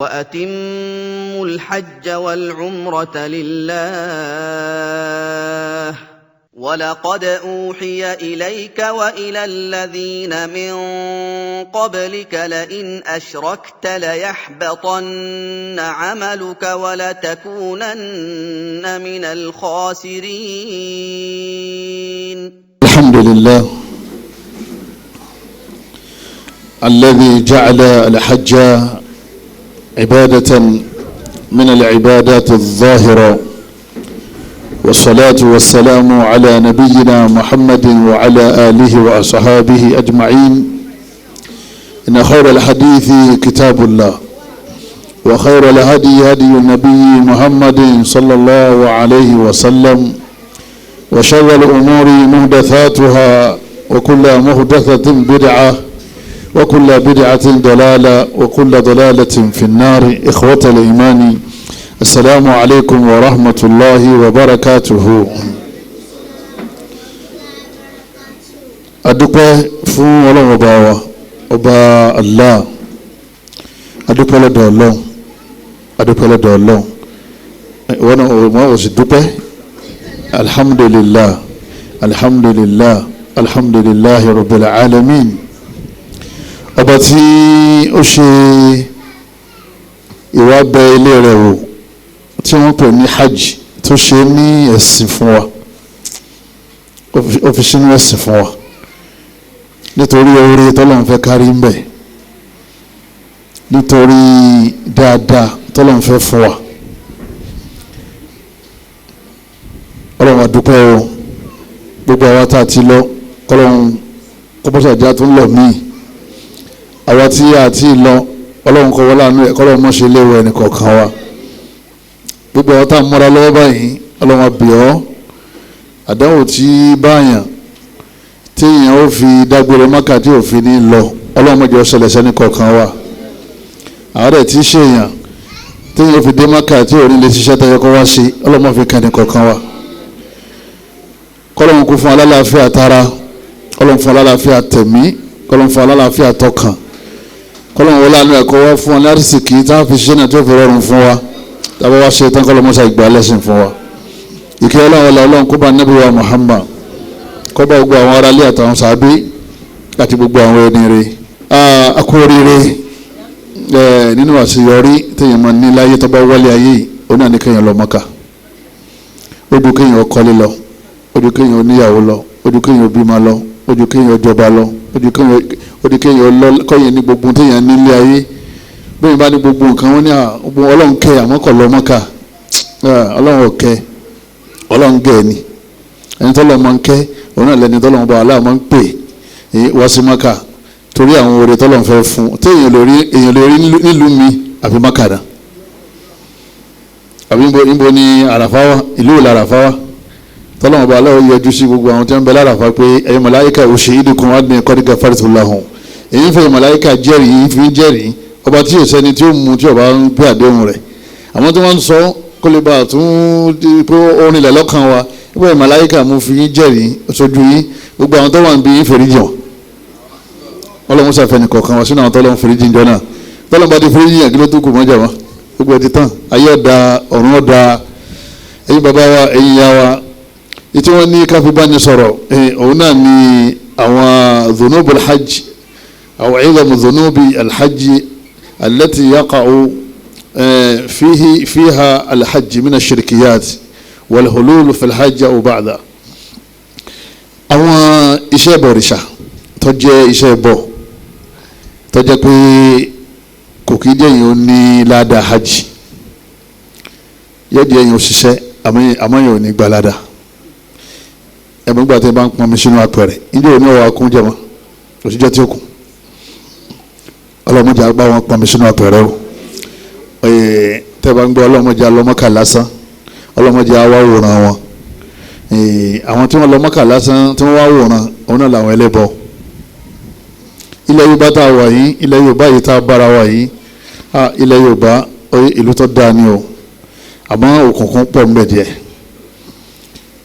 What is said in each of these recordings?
وَأَتِمُّوا الْحَجَّ وَالْعُمْرَةَ لِلَّهِ ۚ وَلَقَدْ أُوحِيَ إِلَيْكَ وَإِلَى الَّذِينَ مِن قَبْلِكَ لَئِنْ أَشْرَكْتَ لَيَحْبَطَنَّ عَمَلُكَ وَلَتَكُونَنَّ مِنَ الْخَاسِرِينَ. الحمد لله الذي جعل الحج عبادة من العبادات الظاهرة، والصلاة والسلام على نبينا محمد وعلى آله وأصحابه أجمعين. إن خير الحديث كتاب الله، وخير الهدي هدي النبي محمد صلى الله عليه وسلم، وشر الأمور محدثاتها، وكل محدثة بدعة، وكل بدعة ضلالة، وكل ضلالة في النار. إخوة الإيمان، السلام عليكم ورحمة الله وبركاته. Adúpẹ́ fún Ọlọ́run ọba wa, ọba Allah. Adúpẹ́ lọ́dọ̀ Ọlọ́run, adúpẹ́ lọ́dọ̀ Ọlọ́run. Ìwọ náà wọ́n ò sì dúpẹ́. Alhamdulillah, alhamdulillah, alhamdulillah rabbil alamin. Ọba tí ó ṣe ìwà bẹ ilé rẹ̀ wò tí wọ́n pè ní hajj, tó ṣe ní ẹ̀sìn fún wa, ó fi sínú ẹ̀sìn fún wa nítorí oore tọ́lọ́run fẹ́ kárí ń bẹ̀, nítorí dáadáa tọ́lọ́run fẹ́ fún wa. Ọlọ́run àdúpẹ́ o. Gbogbo àwa tá a ti lọ, kọ́lọ́run kọ́bọ́sàjà tó ń lọ míì. Àwa tí a ti lọ, ọlọ́run kọ́ wọlé àánú ẹ̀, kọ́lọ́run mọ̀ ṣe léwu ẹnì kọ̀ọ̀kan wa. Gbogbo àwọn tá a múra lọ́wọ́ báyìí, ọlọ́run àbíọ́. Àdánwò tí báyàn téèyàn ó fi dágbére Mákà tí ò fi ní lọ, ọlọ́run mọ̀jọ́ ṣẹlẹ̀ sẹ́ni kọ̀ọ̀kan wa. Àárẹ̀ tí ṣèyàn téèyàn ó fi dé Mákà tí ò ní lè ṣiṣẹ́ tẹ́yẹ kọ́ wá sí, ọlọ́run mọ̀ fi kẹ́ni kọ̀ọ̀kan wa. Kọ́lọ́run kún fún alálàáfíà tara, kọ́lọ́run fún alálàáfíà tẹ̀mí, kọ́lọ́run fún alálàáfíà tọkàn, kọ́lọ́run wọlé àánú ẹ̀kọ́ wá fún wa lásìkò tá a fi ṣiṣẹ́ náà tó fi rọrùn fún wa, tàbí wá ṣe tán kọ́lọ́run mọ́ṣá ìgbà lẹ́sìn fún wa. Ìkẹ́ ọlọ́run ọlá ọlọ́run kó bá nábì wa Muhammad, kó bá gbogbo àwọn aráalé àtàwọn sàábé àti gbogbo àwọn ẹni rẹ̀. A kú oríire nínú àṣeyọrí téèyàn máa ní láyé tó bá wálé ayé, ó náà ní kéèyàn lọ Mọ́kà. Ó ju kéèyàn kọ́lé lọ, ó ju kéèyàn oníyàwó lọ, ó ju kéèyàn bímọ lọ, ó ju kéèyàn jọba lọ, ó ju kéèyàn kọ́yìn ní gbogbo téèyàn nílé ayé. Bẹ́ẹ̀ bá ní gbogbo nǹkan wọn ní ọlọ́run kẹ́, àmọ́ kọ̀ lọ Mọ́kà. Ọlọ́run ò kẹ́, ọlọ́run gẹ̀ ni. Ẹni tọ́lọ́ máa ń kẹ́ òun náà lẹni tọ́lọ́ bá aláà máa ń pè wá sí Mọ́kà torí àwọn oore tọ́lọ́ fẹ́ fún téèyàn lè rí nílùú mi àfi Mọ́kà náà. Àbí níbo ni Àràfá wà? Ìlú wo làràfá wà? Tọ́lọ́mù bá aláwọ̀ yọjú sí gbogbo àwọn tí wọ́n bẹ láràfá pé ẹ̀yin màláíkà ushihidukum anni qad ghafartu lahum. Èyí ń fẹ́ màláíkà jẹ́rìí, èyí fi ń jẹ́rìí ọba tí yóò sẹ́ni tí ó mú tí ọba ń gbé àdéhùn rẹ̀. Àwọn tí wọ́n ń sọ kó lè bá a tún pé orin ilẹ̀ lọ́kàn wa wípé màláíkà mú fi yín jẹ́rìí sójú yín, gbogbo àwọn tó wà ń bí yín fèrè jìn wọ́n. Ọlọ́run sàfẹ́ nìkọ̀ọ̀kan wá sínú àwọn tọ́lọ́run fèrè jìn jọ náà. Tọ́lọ́run bá ti fèrè jìn yàn kí ló tún kù mọ́jà wọn? Gbogbo ẹ̀ ti tán, ayé ọ̀dà, ọ̀run ọ̀dà. Ẹ̀yin bàbá wa, ẹ̀yin ìyá wa, ìtí wọ́n ní káfí bá ní sọ̀rọ̀ òun náà ni àwọn dhunubu alhajj aw cidamu dhunubi alhajj allati yaqa'u fiha alhajj min ashirkiyat walhulul fi alhajj aw ba'da. Àwọn iṣẹ́ bọ̀rìṣà tó jẹ́ iṣẹ́ bọ̀ tó jẹ́ pé kò kí jẹ́ yìí ó ní ládàá hajj, yóò jẹ́ yìí ó ṣiṣẹ́ àmọ́ yìí ò ní gba ládàá. Ẹ̀mí gbà tí ẹ bá ń pọnmi sínú apẹ̀rẹ̀ níjẹ́ òní ọ̀wà kún jẹ̀mọ́ òṣìṣẹ́ tí ó kù. Ọlọ́mọdé àgbà wọn pọnmi sínú apẹ̀rẹ̀ o. Tẹ́ bá ń gbọ́ ọlọ́mọdé alọ́mọkà lásán, ọlọ́mọdé àwa wòran wọn. Àwọn tí wọ́n lọ́mọkà lásán tí wọ́n wá wòran òun náà làwọn ẹlẹ́bọ. Ilẹ̀ Yorùbá tá a wà yìí, ilẹ̀ Yorùbá yìí tá a bára wà yìí, ilẹ̀ Yorùbá ìlú tó dáa ni o, àmọ́ òkùnkùn pọ̀ ń bẹ díẹ̀.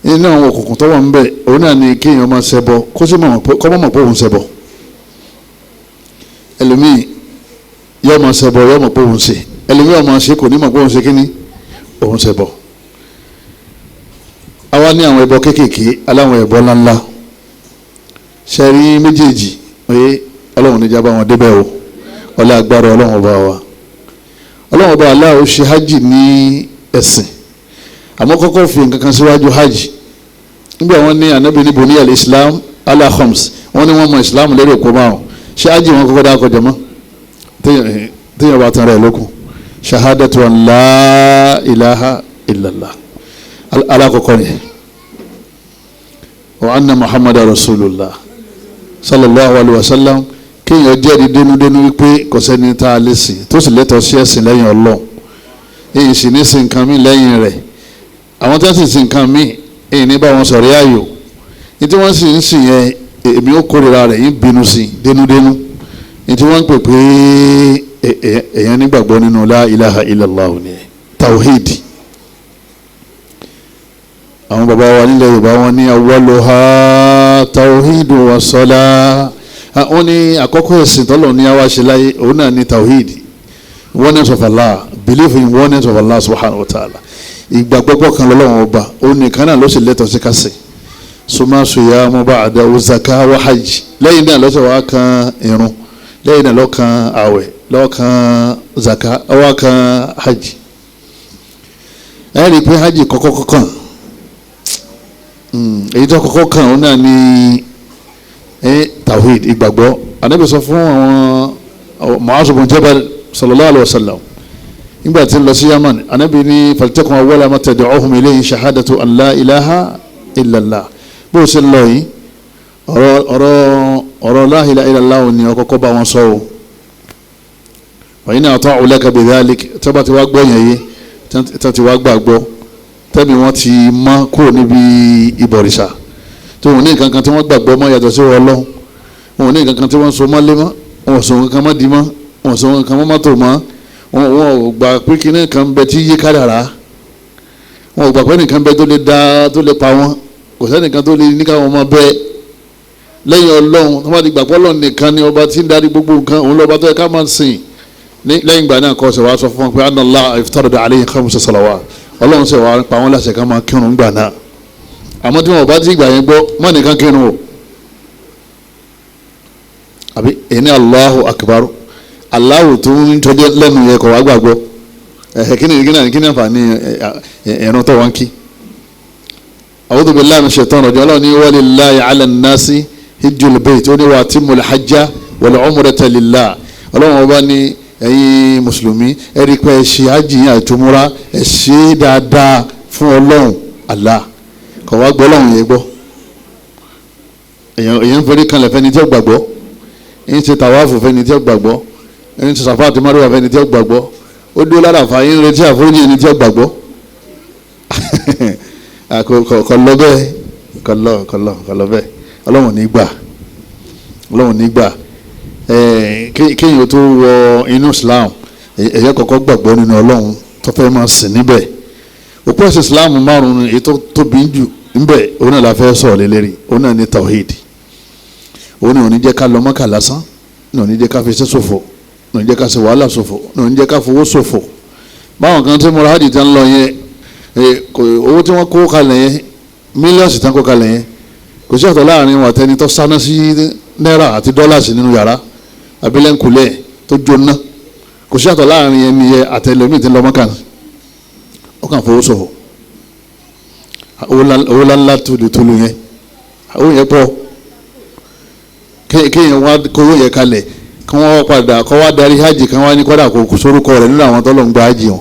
Inú àwọn òkùnkùn tó wà ń bẹ òun náà ni kéèyàn máa ṣẹbọ kó sì mọ̀ pé òun ṣẹbọ. Ẹlòmíì yóò máa ṣẹbọ, yóò mọ̀ pé òun ṣe, Ẹlòmíràn máa ṣe kò ní mọ̀ pé òun ṣe kíní, òun ṣe bọ̀. Àwa ní àwọn ẹbọ kéékèèké, aláwọn ẹbọ ńláńlá. Ṣe rí méjèèjì oye, Ọlọ́run níjà bá wọn débẹ̀ o. Ọlá agbára Ọlọ́run ọba wa, Ọlọ́run ọba Allah ó ṣe hajj ní ẹ̀sìn, àmọ́ kọ́kọ́ fi nǹkan kan síwájú hajj. Nígbà wọn ní anabi ní boniya al-islam ala khams, wọn ní wọn mọ islam lórí òkú márùn. Ṣé hajj wọn kọ́kọ́ dáa kọjá mọ́? Téèyàn bá tan rẹ̀ lókun, shahadatu an la ilaha illallah alakọkọ ni, wa anna muhammadu rasulullah sallallahu alayhi wa sallam. Kéèyàn jẹ́rìí dénúdénú wípé kò sẹ́ni tá a lè sìn tó sì lẹ́tọ̀ọ́ sí ẹ̀sìn lẹ́yìn Ọlọ́run, èyí sì ní sin nǹkan mí lẹ́yìn rẹ̀. Àwọn tí wọ́n sì sin nǹkan mí, èyí ní bá wọn sọ̀rọ̀ ayò ní tí wọ́n sì ń sìn yẹn, èmi ó kórìíra rẹ̀, yín bínú sí dénúdénú ní tí wọ́n ń pè pé èèyàn nígbàgbọ́ nínú la ilaha illallah ni tawhid. Àwọn bàbá wa nílẹ̀ Yorùbá wọn ní awwaluha tawhidu wa salah. Wọ́n ní àkọ́kọ́ ẹ̀sìn tọ́lọ̀ ní àwa ṣe láyé, òun náà ní tawhid, oneness of Allah, belief in oneness of Allah subhanahu wa ta'ala. Ìgbàgbọ́gbọ́ kan lọ́lọ́wọ́n ọba, òun nìkan náà ló sì lẹ́tọ̀ọ́ sí kásì. Suma suyamu ba'da zaka wa hajj. Lẹ́yìn náà lọ́sọ̀ wá kan irun, lẹ́yìn náà lọ́kàn àwẹ̀, lọ́kàn zaka, wá kan hajj. Ẹ rí i pé hajj kọ́kọ́ kọ́kàn, èyí tó kọ́kọ́ kàn òun náà ní tawhid, ìgbàgbọ́. Ànábì sọ fún àwọn Mu'adh bin Jabal sallallahu alayhi wa sallam nígbà tí ń lọ sí Yaman, Ànábì ní faltakun awwala ma tad'uhum ilayhi shahadatu an la ilaha illallah. Bó o ṣe ń lọ yìí, ọ̀rọ̀ la ilaha illallah ni ọkọ̀kọ́ bá wọn sọ o. Wa in ata'u laka bidhalik, tó bá ti wá gbọ́ yẹn yé, tó ti wá gbàgbọ́, tẹ́bi wọn ti mọ́ kúrò níbi ìbọ̀rìṣà, tí wọn ò ní nǹkan kan tí wọ́n gbàgbọ́ mọ́ yàtọ̀ sí Ọlọ́run, wọn ò ní nǹkan kan tí wọ́n so mọ́lé mọ́, wọn ò so nǹkan mọ́ di mọ́, wọn ò so nǹkan mọ́ mọ́tò mọ́, wọn ò gbà pé kíní kan bẹ tí yí kádàrá, wọn ò gbà pé nìkan bẹ tó lè dá tó lè pa wọn, kò sẹ́nìkan tó lè ní káwọn ọmọ bẹ́ẹ̀ lẹ́yìn Ọlọ́run. Tó bá ti gbàgbọ́ Ọlọ́run nìkan ni ọba tí ń darí gbogbo nǹkan, òun lọ́ba tó yẹ ká máa sìn. Lẹ́yìn ìgbà náà kọ́ ṣe wàá sọ fún wọn pé anna Allah iftarada alayhi khamsa salawat, Ọlọ́run ṣe wàá pa wọn láṣẹ ká máa kírun gbà náà. Àmọ́ tí wọn ò bá ti gbà yẹn gbọ́, mọ́ nìkan kírun o. Àbí ẹni Allahu akbar, Allahu tó ń tọ́jú lẹ́nu yẹ kọ̀ wá gbàgbọ́. Kí ni àǹfààní ẹ̀rọ tó wọ́n kí? A'udhu billahi minash shaitani rajim. Ọlọ́run ní walillahi ala nnasi hijjul bayt, ó ní wa atimmul hajja wal umrata lillah. Ọlọ́run ọba ní ẹ̀yin mùsùlùmí, ẹ rí pé ẹ ṣe hajj yín àti umra, ẹ ṣe dáadáa fún Ọlọ́run Allah. Kọ̀ wá gbọ́ Ọlọ́run yẹn gbọ́. Èèyàn ń forí kanlẹ̀ fẹ́ni tí ó gbàgbọ́, ń ṣe tàwáàfù fẹ́ni tí ó gbàgbọ́, ń ṣe sàfà àti márùwà fẹ́ni tí ó gbàgbọ́, ó dúró lára àfààní ń retí àforíjì ẹni tí ó gbàgbọ́. Kò lọ bẹ́ẹ̀, kò lọ kò lọ kò lọ bẹ́ẹ̀. Ọlọ́run ní gbà, Ọlọ́run ní gbà. Kéèyàn tó wọ inú Islam, ẹ̀yẹ kọ́kọ́ gbàgbọ́ nínú Ọlọ́run tó fẹ́ máa sìn níbẹ̀. Òpó ẹ̀sìn Islam márùn-ún èyí tó tóbi jù níbẹ̀, òun náà la fẹ́ sọ̀rọ̀ lé lérí, òun náà ní tawhid. Òun náà ò ní jẹ́ ká lọ Mọ́kà lásán, náà ò ní jẹ́ ká fi iṣẹ́ ṣòfò, náà ò ní jẹ́ ká ṣe wàhálà ṣòfò, náà ò ní jẹ́ ká fowó ṣòfò. Báwọn kan tí mo ra hajj tí ń lọ yẹn, owó tí wọ́n kó kalẹ̀ yẹn, mílíọ̀nù tí wọ́n kó kalẹ̀ yẹn, kò sí àtọ̀ láàrin wọn àtẹni tó sáná sí náírà àti dọ́là sí nínú yàrá abilẹ̀nkulẹ̀ tó jóná. Kò sí àtọ̀ láàrin ẹni yẹn àtẹlẹmí tí ń lọ Mọ́kà, ó kàn fowó ṣòfò. Owó ńláńlá tulu yẹn, owó yẹn pọ̀. Kéèyàn wá kówó yẹn kalẹ̀, kí wọ́n padà kọ́ wá darí hajj, kí wọ́n wá ní kọ́dà kò sórúkọ rẹ̀ nínú àwọn tọ́lọ̀ ń gba hajj wọn.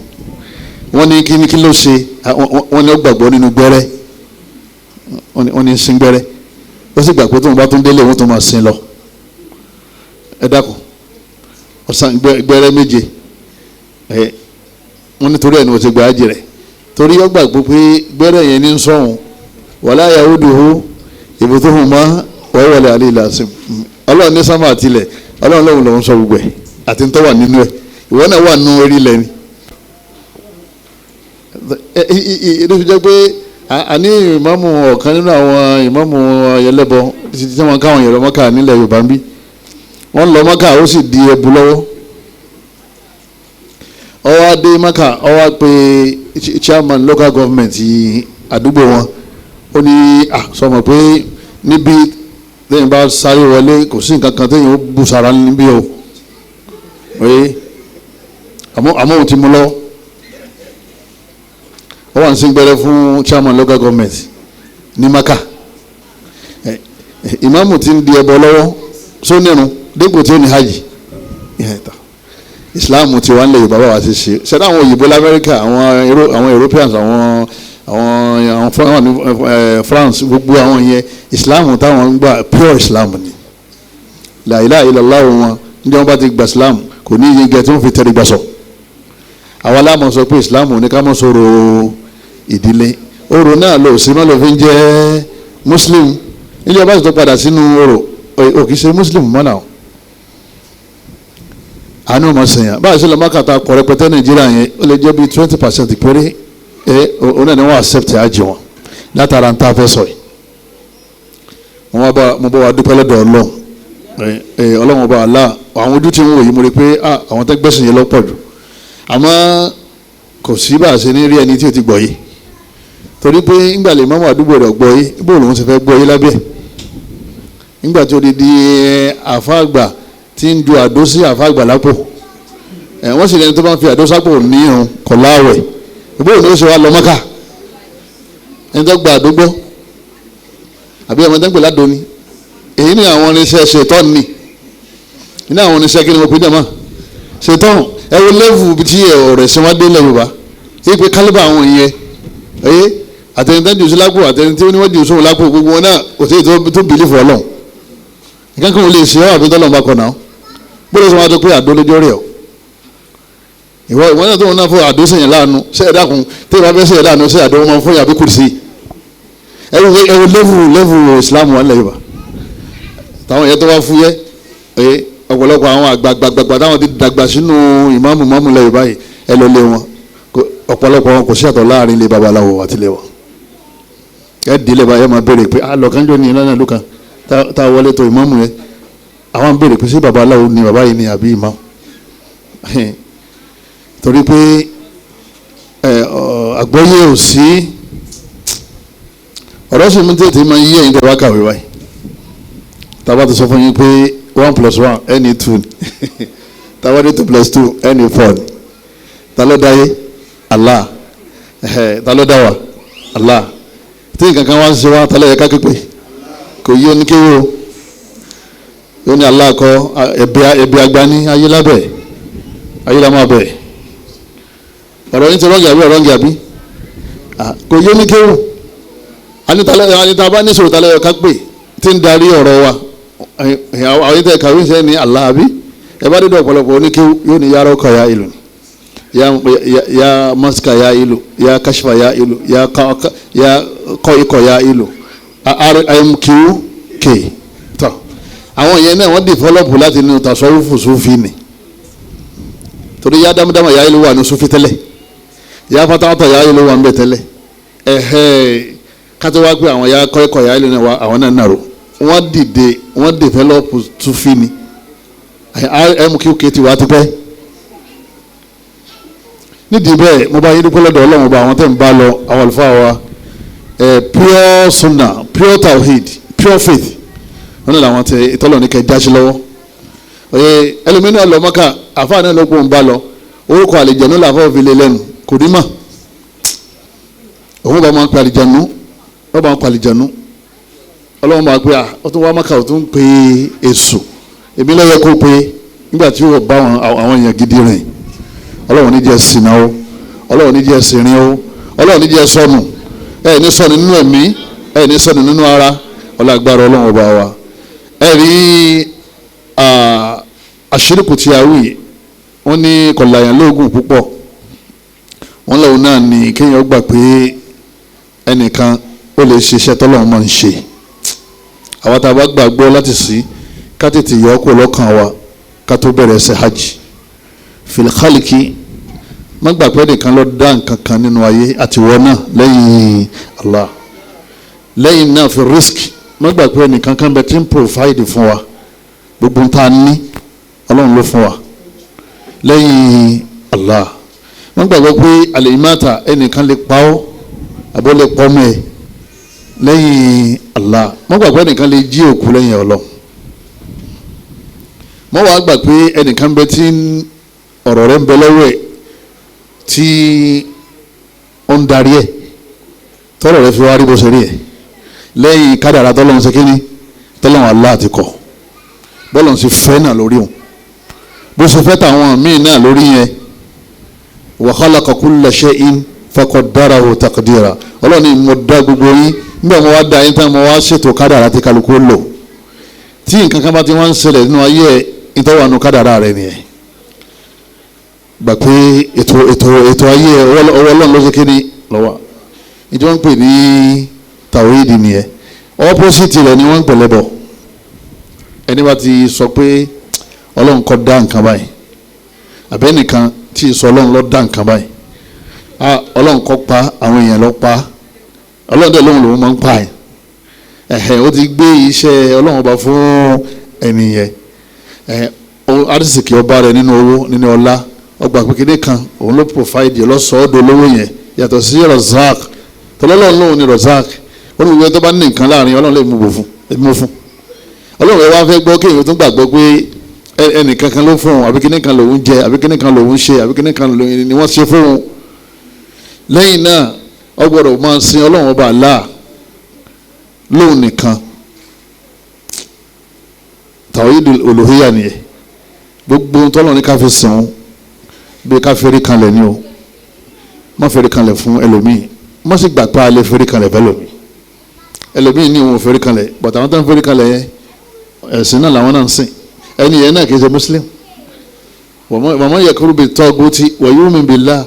Wọ́n ní kí ló ṣe? Wọ́n ní ó gbàgbọ́ nínú gbẹ́rẹ́, wọ́n ní sin gbẹ́rẹ́, ó sì gbà pé tóun bá tún délé òun tó máa sin lọ. Ẹ dákun, ọ̀sán gbẹ́rẹ́ méje. Wọ́n ní torí ẹ̀ ní wọ́n ti gba hajj rẹ̀, torí ó gbàgbọ́ pé gbẹ́rẹ́ yẹn ní sọ̀hún wala yahuduhu ibtuhuma wa huwa al-aliyyul azim. Ọlọ́run ní sámà àtìlẹ̀, Ọlọ́run lòun lòun sọ gbogbo ẹ̀ àti tó wà nínú ẹ̀, ìwọ náà wà nínú orí ilẹ̀ ni. Ló fi jẹ́ pé àní ìmáàmù ọ̀kan nínú àwọn ìmáàmù ẹlẹ́bọ títí tí wọ́n káwọn yẹ̀rọ Mọ́kà nílẹ̀ Yorùbá ń bí, wọ́n lọ Mọ́kà ó sì di ẹbu lọ́wọ́. Ó wá dé Maka, ó wá pe chairman local government àdúgbò wọn. Ó ní sọmọ pé níbi téèyàn bá sáré wọlé kò sí nǹkan kan téèyàn ó bù sára níbí o. Oye, àmọ́ òun ti mú lọ. Ó wà ń sin gbẹrẹ fún chairman local government ní Maka. Ìmáàmù ti ń di ẹbọ lọ́wọ́ sónírun dípò tí ó ní hajj. Islam ti wà nílẹ̀ Yorùbá bá wa ti ṣe ṣẹlẹ̀. Àwọn òyìnbó lamẹ́ríkà, àwọn Europeans, àwọn àwọn àwọn France, gbogbo àwọn yẹn, Islam táwọn ń gbà pure Islam ni. La ilaha illallah wọn ní wọn bá ti gba Islam kò ní iye gẹ tí wọn fi tẹ̀lé gbà sọ. Àwọn aláàmọ̀ sọ pé Islam ní ká mọ̀ sọ̀rọ̀ ìdílé orò náà lò sí má lò fi ń jẹ́ Muslim. Níjọba sì tó padà sínú orò ò kì í ṣe Muslim mọ́ náà. Àánú ọmọ sèyàn báyìí sọlọ mákàtà kọ rẹpẹtẹ Nàìjíríà yẹn ó lè jẹ́ bíi 20% péré ẹ òun náà ni wọ́n accept àjẹ wọn látara ń tá a fẹ́ sọ yìí. Mo bá wa dúpẹ́ lọ́dọ̀ Ọlọ́run. Ọlọ́run ọba àlá àwọn ojú tí ń wò yìí mo rí pé àwọn tó gbẹ̀sìn yẹn lọ́pọ̀ jù, àmọ́ kò sí bá a ṣe ní rí ẹni tí o ti gbọ́ yìí, torí pé ńgbà lè mọ́mọ́ àdúgbò rẹ̀ gbọ́ yìí, bó lòun ṣe fẹ́ gbọ́ yìí lábẹ́ ńgbà tó di di àfáàgbà tí ń ju àdó sí àfáàgbà lápò. Wọ́n sì lẹni tó bá ń fi àdó sápò ní irun kọ̀ láwẹ̀, bó ni ó ṣe wá lọ Mọ́kà ẹni tó gba àdó gbọ́ àbí ẹ̀mọ́ tó ń pè ládò ni. Èyí ni àwọn oníṣẹ́ ṣètọ́n ni, ní àwọn oníṣẹ́ kí ni mo pè é jàmá ṣètọ́n. Ẹ wo lẹ́vù tí ọ̀rẹ́ ṣe wá dé lẹ̀ Yorùbá yìí pé kálíbà àwọn ìyẹn ẹyẹ àtẹnitẹ́ jù sí lápò, àtẹnitẹ́ oníwọ́n jù sóhun lápò, gbogbo wọn náà kò sí ètò tó bìlífù Ọlọ́run. Nǹkan kan ò lè ṣe ọ́ àbí tọ́lọ́run bá kọ̀ náà bóyá sọ wọn tó pé àdó lójó rẹ̀ ọ́ ìwọ ìwọ náà tó wọn náà fọ àdó sèyàn láàánú ṣe é dákun tí ìwà fẹ́ sèyàn láàánú ṣe àdó wọn fún yàrá kùrìsì. Ẹ wo lẹ́vù Islam wọn lẹ̀ Yorùbá táwọn yẹn tó wá fúyẹ́ ẹ ọ̀pọ̀lọpọ̀ àwọn àgbàgbàgbà táwọn ti dàgbà sínú ìmáàmù máàmù lẹ̀ Yorùbá yìí ẹ lọ lé wọn, ọ̀pọ̀lọpọ̀ wọn kò sí àtọ̀ láàrin ilé babaláwo àti ilé wọn. Ẹ dìlẹ̀ báyẹn máa béèrè pé alọ̀kánjọ́ ni ìlànà ìlú kan tá a wọlé tó ìmáàmù yẹn, àwọn ń béèrè pé ṣé babaláwo ni bàbá yìí ni àbí ìmáàmù, torí pé àgbọ́yé ò sí. Ọ̀rọ̀ sì mú tètè máa yí ẹ̀yin tẹ́ wá kàwé báyìí tàbá ti sọ fún yín pé 1 + 1 ẹni 2, tàbá ní 2 + 2 ẹni 4. Ta ló dá yé? Allah. Ta ló dá wa? Allah. Tí nǹkan kan wá ń ṣe wá, ta ló yẹ ká képe? Kò yí oníkéwò yóò ní Allah kọ ẹ̀bẹ̀ agbani ayé lábẹ́ ayé la máa bẹ̀. Ọ̀rọ̀ yín ti rọ́ǹgì àbí ọ̀rọ̀ǹgì àbí kò yí oníkéwò. Anita bá ní sọ̀rọ̀ ta ló yẹ ká pè tí ń darí ọ̀rọ̀ wa? Àwọn yìí tẹ kàwé ṣe ní Allah àbí ẹ bá dédé ọ̀pọ̀lọpọ̀ oníkéwò yóò ní yàrá ọkọ̀ ya ìlú ya maska ya ìlú ya kashfa ya ìlú ya kọ́ ikọ̀ ya ìlú rmqk. Tọ́ àwọn yẹn náà wọ́n dìfọ́lọ́pù láti inú tasọ́wọ́fù sufi ni, torí ya dámdámà ya ìlú wà ní sufi tẹ́lẹ̀, ya fatawata ya ìlú wà ń bẹ̀ tẹ́lẹ̀. Ẹ̀hẹ́ kátó wá pé àwọn ya kọ́ ikọ̀ ya ìlú náà àwọn náà nàró wọ́n dìde wọ́n dìfẹ́lọ́pù sufi ni. Rmqk ti wá tipẹ́. Nídìí bẹ́ẹ̀ mo bá yín dúpẹ́ lọ́dọ̀ Ọlọ́run ọba àwọn tẹ́ ń bá lọ àwọn àlùfáà wa pure sunna, pure tawhid, pure faith wọn náà làwọn tẹ ìtọ́lọ̀ ní kẹ́ jáde lọ́wọ́. Ẹlòmínú lọ Mọ́kà àfáà náà ló kó ń bá lọ orúkọ àlìjẹ̀nú làfáà fi lé lẹ́nu kò ní mọ̀ òun bá máa ń pe àlìjẹ̀nú, wọ́n bá ń pe àlìjẹ̀nú Ọlọ́run máa pe à ó tún wá Mọ́kà ó tún pe èṣù èmi lọ́yẹ kó pe nígbà tí yóò bá àwọn èèyàn gidi rìn. Ọlọ́run ní jẹ́ ṣìnà o, Ọlọ́run ní jẹ́ ṣìrìn o, Ọlọ́run ní jẹ́ sọnù, ẹ ní sọnù nínú ẹ̀mí, ẹ ní sọnù nínú ara, ọlágbára Ọlọ́run ọba wa. Ẹ rí àṣírìkù tí a wí wọ́n ní kọ̀láyàn lóògùn púpọ̀, wọ́n lọ́wọ́ náà ní kéèyàn gbà pé ẹnìkan ó lè ṣiṣẹ́ tọ́lọ́run máa ń ṣe. Àwa tá a bá gbàgbọ́ láti sí ká tètè yọ ọ́ kó lọ́kàn wa ká tó bẹ̀rẹ̀ ṣe hajj. Filikhaliki má gbà pé nìkan ló dá nǹkan kan nínú ayé àti wọ́n náà lẹ́yìn Allah. Lẹ́yìn náà fi risk má gbà pé nìkan kan bẹ tí ń provide fún wa, gbogbo ń ta ní Ọlọ́run ló fún wa lẹ́yìn Allah. Wọ́n gbàgbọ́ pé al-imata ẹnìkan lè pa ọ́ àbọ̀ lè pọ́ mọ́ ẹ lẹ́yìn Allah. Wọ́n gbàgbọ́ ẹnìkan lè jí òkú lẹ́yìn Ọlọ́run. Wọ́n wàá gbà pé ẹnìkan bẹ tí ọ̀rọ̀ rẹ̀ ń bẹ lọ́wọ́ ẹ̀ tí ó ń darí ẹ̀ tọ́rọ̀ rẹ̀ fi wá rí bó ṣe rí ẹ̀ lẹ́yìn kádàrá tọ́lọ́run ṣe kíní tọ́lọ́run Allah ti kọ̀ bọ́lọ́run ṣe fẹ́ náà lórí òun bó ṣe fẹ́ tàwọn míì náà lórí yẹn. Wa khalaqa kulla shay'in faqaddarahu taqdira. Ọlọ́run ni mo dá gbogbo yín nígbà mo wá dá yín tán mo wá ṣètò kádàrá tí kálukú lò. Tí nǹkan kan bá ti wá ń ṣẹlẹ̀ nínú ayé ẹ̀ ìtọ́wànú kádàrá rẹ̀ nìyẹn. Gbà pé ètò ètò ètò ayé ọwọ́ Ọlọ́run ló ṣe kíni lọ́wọ́. Ìjọ ń pè ní tàwíìdì nìyẹn. Ọ́pọ́sìtì rẹ̀ ni wọ́n ń pẹ̀lẹ́ bọ̀. Ẹni bá ti sọ pé Ọlọ́run kọ́ dá nǹkan báyìí àbẹ́nìkan tí sọ Ọlọ́run ló dá nǹkan báyìí, Ọlọ́run kọ́ pa àwọn èèyàn ló pa, Ọlọ́run dẹ̀ lóhùn lòún máa ń pa ẹ̀ ẹ̀hẹ̀, ó ti gbé iṣẹ́ Ọlọ́run ọba fún ẹnìyẹn. Ẹ̀hẹ̀, arísìkì ọba rẹ̀ nínú owó nínú ọlá ọgbà pékeré kan òun ló pòfáìdì ọlọ́sọ̀ọ́dọ̀ olówó yẹn yàtọ̀ sí Razak. Tọ́lọ́lọ́run lóhùn ni Razak. Ó ní gbogbo ẹni tó bá ní nǹkan láàrin Ọlọ́run lè mú fún. Ọlọ́run ẹ wá fẹ́ gbọ́ kéèyàn tó gbàgbọ́ pé ẹnìkan kan ló fún òun àbí kíní kan lòun jẹ àbí kíní kan lòun ṣe àbí kíní kan ni wọ́n ṣe fún òun. Lẹ́yìn náà ó gbọ́dọ̀ máa sin Ọlọ́run ọba Allah lóhùn nìkan. Tawhidul uluhiyya nìyẹn. Gbogbo ohun tọ́lọ́run ní ká fi sìn òun bí ká fẹ́rí kanlẹ̀ ni o, má fẹ́rí kanlẹ̀ fún ẹlòmíì, má sì gbà pé a lè fẹ́rí kanlẹ̀ fẹ́lòmíì. Ẹlòmíì ní òun ò fẹ́rí kanlẹ̀, bọ̀tà àwọn tó ń fẹ́rí kanlẹ̀ yẹn ẹ̀sìn náà làwọn náà ń sìn. Ẹni yẹn náà kì í ṣe muslim. Wa man yakfur bit-taguti wa yu'min billah.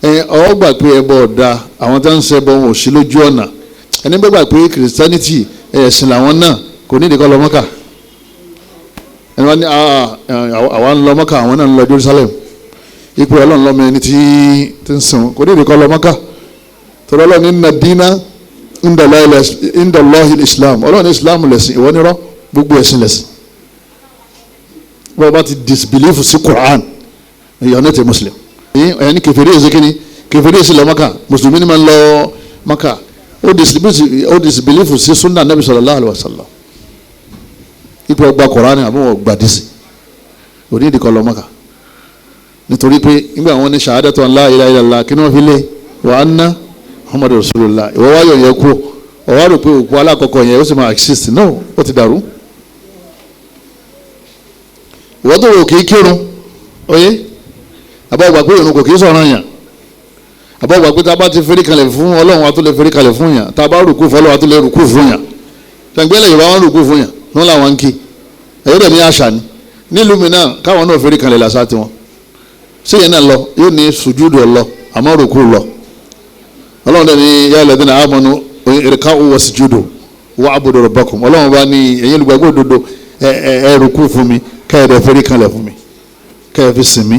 Ẹ ọ gbà pé ẹbọ ọ̀dà àwọn tó ń ṣe ẹbọ wọn ò sí lójú ọ̀nà. Ẹni bá gbà pé christianity ẹ̀sìn làwọn náà kò ní ìdíkọ́ lọ Mọ́kà. Ẹni wọ́n ní àwa ń lọ Mọ́kà, àwọn náà ń lọ Jerusalem. Ipò Ọlọ́run lọ́mọ ẹni tí ń sìn kò ní ìdíkọ́ lọ Mọ́kà. Torí Ọlọ́run ní inna dina inda Allahi islam. Ọlọ́run ní islam lẹ̀sìn, ìwọ nírọ́ gbogbo ẹ̀sìn lẹ̀sìn. Wọ́n bá ti disbelief sí Quran, you are not a Muslim. Ẹni kèfèrí èsì kíni kèfèrí èsì lọ Mọ́kà, mùsùlùmí ni máa ń lọ Mọ́kà. Ó disbelief sí sunna nabi sallallahu alayhi wa sallam. Ipò ọgbà Quran àbí wọn gbà dísì òní ìdíkọ̀ lọ Mọ́kà. Nítorí pé nígbà wọn ní shahadatu an la ilaha illallah kí ni wọ́n fi lé wa anna Muhammadu rasulullah. Ìwọ wáyọ̀ yẹ kú ọ̀wá rò pé òkú alákọ̀ọ́kọ́ yẹn ó sì máa exist. No, ó ti dàrú. Ìwọ tó wò kì í kírun oyé àbá gbà pé ìrun kò kì í sọ̀rọ̀ yàn, àbá gbà pé tá a bá ti fẹ́rí kalẹ̀ fún Ọlọ́run a tó lè fẹ́rí kalẹ̀ fún yàn, tá a bá rùkú fún Ọlọ́run a tó lè rùkú fún yàn. Tẹ̀gbẹ́lẹ̀ Yorùbá wọn rùkú fún yàn ní wọn làwọn ń kí ẹ̀yọ́ dẹ̀ ní àṣà ni. Nílùú mi náà káwọn náà fẹ́rí kalẹ̀ làṣà tiwọn. Ṣé yẹn náà lọ yóò ní sùjúdù ọlọ àmọ́ rùkú lọ. Ọlọ́run dẹ̀ ní yā alladhīna āmanū irka'ū wasjudū wa'budū rabbakum. Ọlọ́run bá ní ẹ̀yin olùgbàgbọ́ òdodo ẹ rùkú fún mi kẹ́ẹ̀dẹ̀ fẹ́rí kalẹ̀ fún mi kẹ́ẹ̀ fi sìn mí.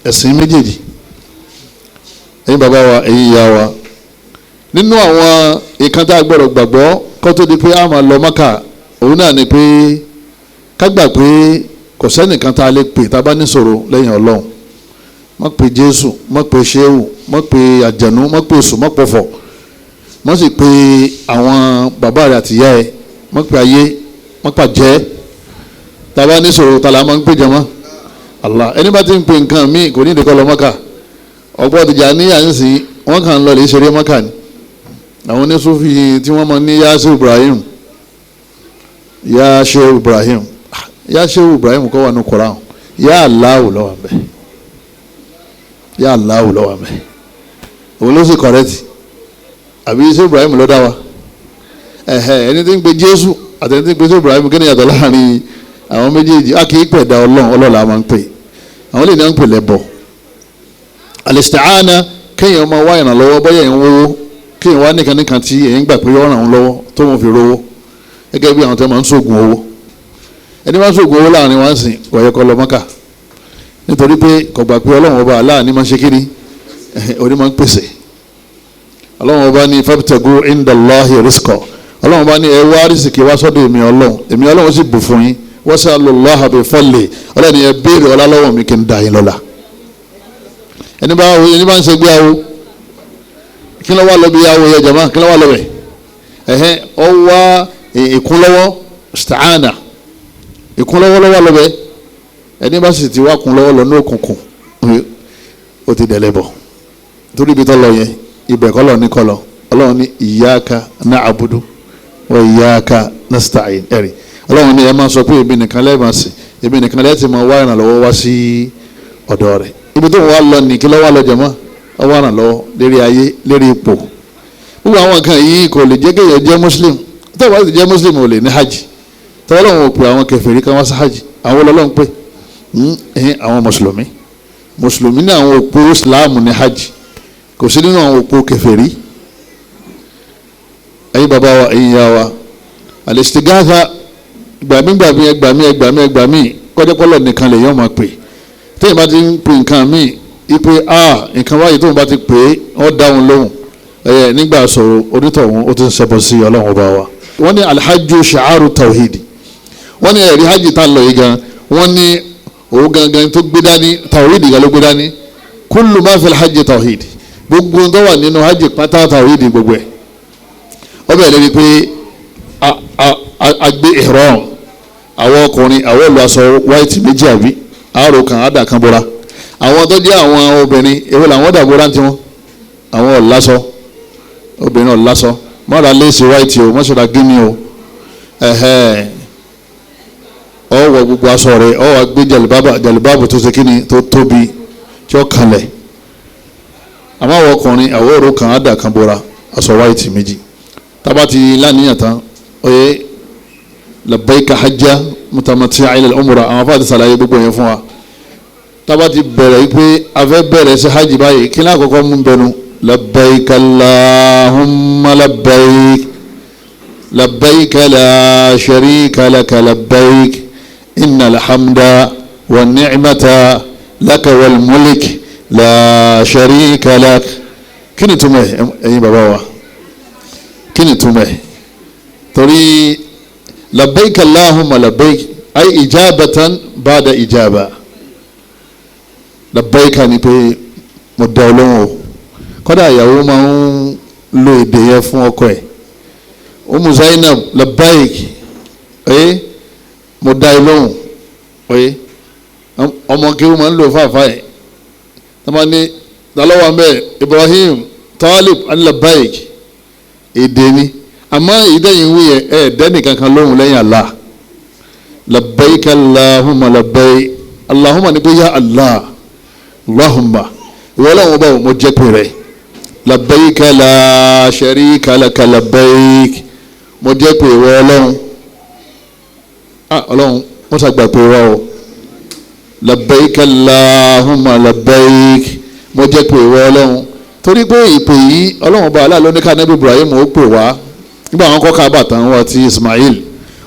Ẹ̀sìn méjèèjì. Ẹ̀yin bàbá wa, ẹ̀yin ìyá wa, nínú àwọn ìkan tá a gbọ́dọ̀ gbàgbọ́ kó tó di pé a máa lọ Mákà, òun náà ni pé ká gbà pé kò sẹ́nìkan tá a lè pè tá a bá níṣòro lẹ́yìn Ọlọ́run. Má pe Jésù, má pe Ṣéhù, má pe àjànú, má pe èṣù, má pọ̀fọ̀, má sì pe àwọn bàbá rẹ̀ àtìyá ẹ̀, má pe ayé, má pàjẹ́. Tá a bá níṣòro tá a máa ń pè jẹ mọ́ Allah. Ẹni bá ti ń pè nǹkan míì kò ní ìdíkọ́ lọ Mákà. Ọ̀pọ̀ Tìjàníyà ń sìn wọ́n kàn ń lọ lè ṣeré Mákà ni. Àwọn onísúfì tí wọ́n mọ ní yá Shehu Ibrahim, yá Shehu Ibrahim, yá Shehu Ibrahim kọ́ wà ní Koran, yá Allahu ló wà ńbẹ̀, yá Allahu ló wà ńbẹ̀. Òun ló sì kọ̀rẹ́tì. Àbí Shehu Ibrahim ló dá wa? Ẹ̀hẹ̀, ẹni tí ń pe Jésù àti ẹni tí ń pe Shehu Ibrahim kí ni yàtọ̀ láàrin àwọn méjèèjì? A kì í pẹ̀dá Ọlọ́run, Ọlọ́run la máa ń pè. Àwọn lè ní à ń pè lẹ́bọ̀. Al-isti'ana, kéèyàn máa wá ìrànlọ́wọ́ bóyá èèyàn ń wówó, kéèyàn wá nìkan nìkan tí èèyàn gbà pé yọ ràn án lọ́wọ́ tó wọn fi rówó, gẹ́gẹ́ bí àwọn tó máa ń ṣoògùn owó. Ẹni máa ń ṣoògùn owó láàrin wá ń sìn kò yẹ kó lọ Mọ́kà, nítorí pé kò gbà pé Ọlọ́run ọba Allah ní máa ń ṣe kíni oní máa ń pèsè. Ọlọ́run ọba ní fabtagu indallahi rizqa. Ọlọ́run ọba ní ẹ wá rísìkì wá sọ́dọ̀ èmi Ọlọ́run, èmi Ọlọ́run sì bù fún yín. Wasalullaha bi fadli. Ọlọ́run ni ẹ béèrè ọlá lọ́wọ́ mi kí n dá yín lọ́lá. Ẹni bá ń ṣe gbé awo, kí ló wà lọ bí awo yẹ jama, kí ló wà lọ bẹ̀? Ẹ̀hẹ́n, ọ wá ìkúnlọ́wọ́ sta'ana, ìkúnlọ́wọ́ ló wà lọ bẹ̀. Ẹni bá sì ti wá kúnlọ́wọ́ lọ ní òkùnkùn, ó ti dẹ̀lẹ̀ bọ̀. Torí ibi tó lọ yẹn, ibẹ̀ kọ́ lọ ní kọ́ lọ. Ọlọ́run ní iyyaka na'budu wa iyyaka nasta'in. Ẹ̀rí Ọlọ́run ní ẹ máa sọ pé èmi nìkan lẹ́ẹ̀ máa sìn, èmi nìkan lẹ́ẹ̀ ti máa wá ìrànlọ́wọ́ wá sí ọ̀dọ̀ rẹ̀. Ibi tó ń wá lọ ní kí ló wá lọ jẹ̀mọ́, ó wá ìrànlọ́wọ́ lérí ayé, lérí ipò. Gbogbo àwọn nǹkan yìí kò lè jẹ́ kéèyàn jẹ́ muslim. Tó o bá ti jẹ́ muslim, ò lè ní hajj. Tọ́wọ́ Ọlọ́run ò pè àwọn kèfèrí kan wá sí hajj. Àwọn Ọlọ́run pè àwọn mùsùlùmí. Mùsùlùmí ní àwọn òpó islam ní hajj, kò sí nínú àwọn òpó kèfèrí. Ẹ̀yin bàbá wa, ẹ̀yin ìyá wa, al-istighatha, gbàmígbàmí, ẹgbàmí ẹgbàmí ẹgbàmí, kọjọpọlọ nìkan lè yọ máa pè. Téèyàn bá ti ń pè nǹkan míì ipe a nǹkan wáyé, tóun bá ti pè é, wọ́n dá òun lóhùn. Ẹ̀yẹ nígbà sọ̀rọ̀ onítọ̀hún, ó ti ń ṣẹbọ sí Ọlọ́run ọba wa. Wọ́n ní alhajju sha'aru tawhidi. Wọ́n ní ẹ̀rí hajj tá lọ yìí gan, wọ́n ní òun gangan tó gbé dání tawhidi gan ló gbé dání. Kullu ma fil hajj tawhidi, gbogbo tó wà nínú hajj pátá tawhidi gbogbo ẹ̀. Ó bẹ̀rẹ̀ lérí pé a gbé ihram, àwọn ọkùnrin àwọn olú aṣọ white méjì àbí àárò kan àdà kan bora. Àwọn tó jẹ́ àwọn obìnrin, èwo làwọn dà bora tiwọn? Àwọn ọ̀làṣọ, obìnrin ọ̀làṣọ, mọ́ra léèsì white o, mọ́ṣọ́ra gíní o. Ẹ̀hẹ́, ó wọ gbogbo aṣọ rẹ̀, ó wá gbé jàlibábà tó ṣe kíni tó tóbi tí ó kanlẹ̀. Àmọ́ àwọn ọkùnrin àwọn òrò kan àdà kan bora, aṣọ white méjì. Tábà ti láníyàn tán, oye labbaika hajja mutamati'a ila al-umra, àwọn afáàtì sàlàyé gbogbo yẹn fún wa. Tábà ti bẹ̀rẹ̀ pé a fẹ́ bẹ̀rẹ̀ sí hajj báyìí, kí ní àkọ́kọ́ mú bẹnu? Labbaika allahumma labbaik, labbaika la sharika laka labbaik, innal hamda wa ni'mata laka wal mulk la sharika lak. Kí ni túmọ̀ ẹ̀yin bàbá wa? Kí ni túmọ̀ ẹ̀? Torí labbaik allahumma labbaik ay ijabatan ba'da ijaba. Labbaik ni pé mo dá ọ lóhùn o. Kódà ìyàwó máa ń lo èdè yẹn fún ọkọ ẹ̀. Umu Zainab labbaik, ẹ mo dá ẹ lóhùn. Ẹ ọmọ kí wọ́n máa ń lò fáfá ẹ̀. Tọ́mọ ní dalọ́wọ́ mbẹ́ Ibrahim Talib labbaik, èdè ni. Àmọ́ ìdẹ́yìn wí yẹn, ẹ dẹ́nì kankan lóhùn lẹ́yìn Allah. Labbaik allahumma labbaik, allahumma ni pé ya Allah, allahumma ìwọ Ọlọ́run ọba mo jẹ́ pé rẹ̀. Labbaik la sharika laka labbaik, mo jẹ́ pé ìwọ Ọlọ́run. Ọlọ́run wọ́n ṣàgbà pé wá o. Labbaik allahumma labbaik, mo jẹ́ pé ìwọ Ọlọ́run. Torí pé ìpè yìí Ọlọ́run ọba Allah ló ní ká Nábì Ibrahim ó pè wá nígbà àwọn kọ́ Káàbà tán wá ti Ismail.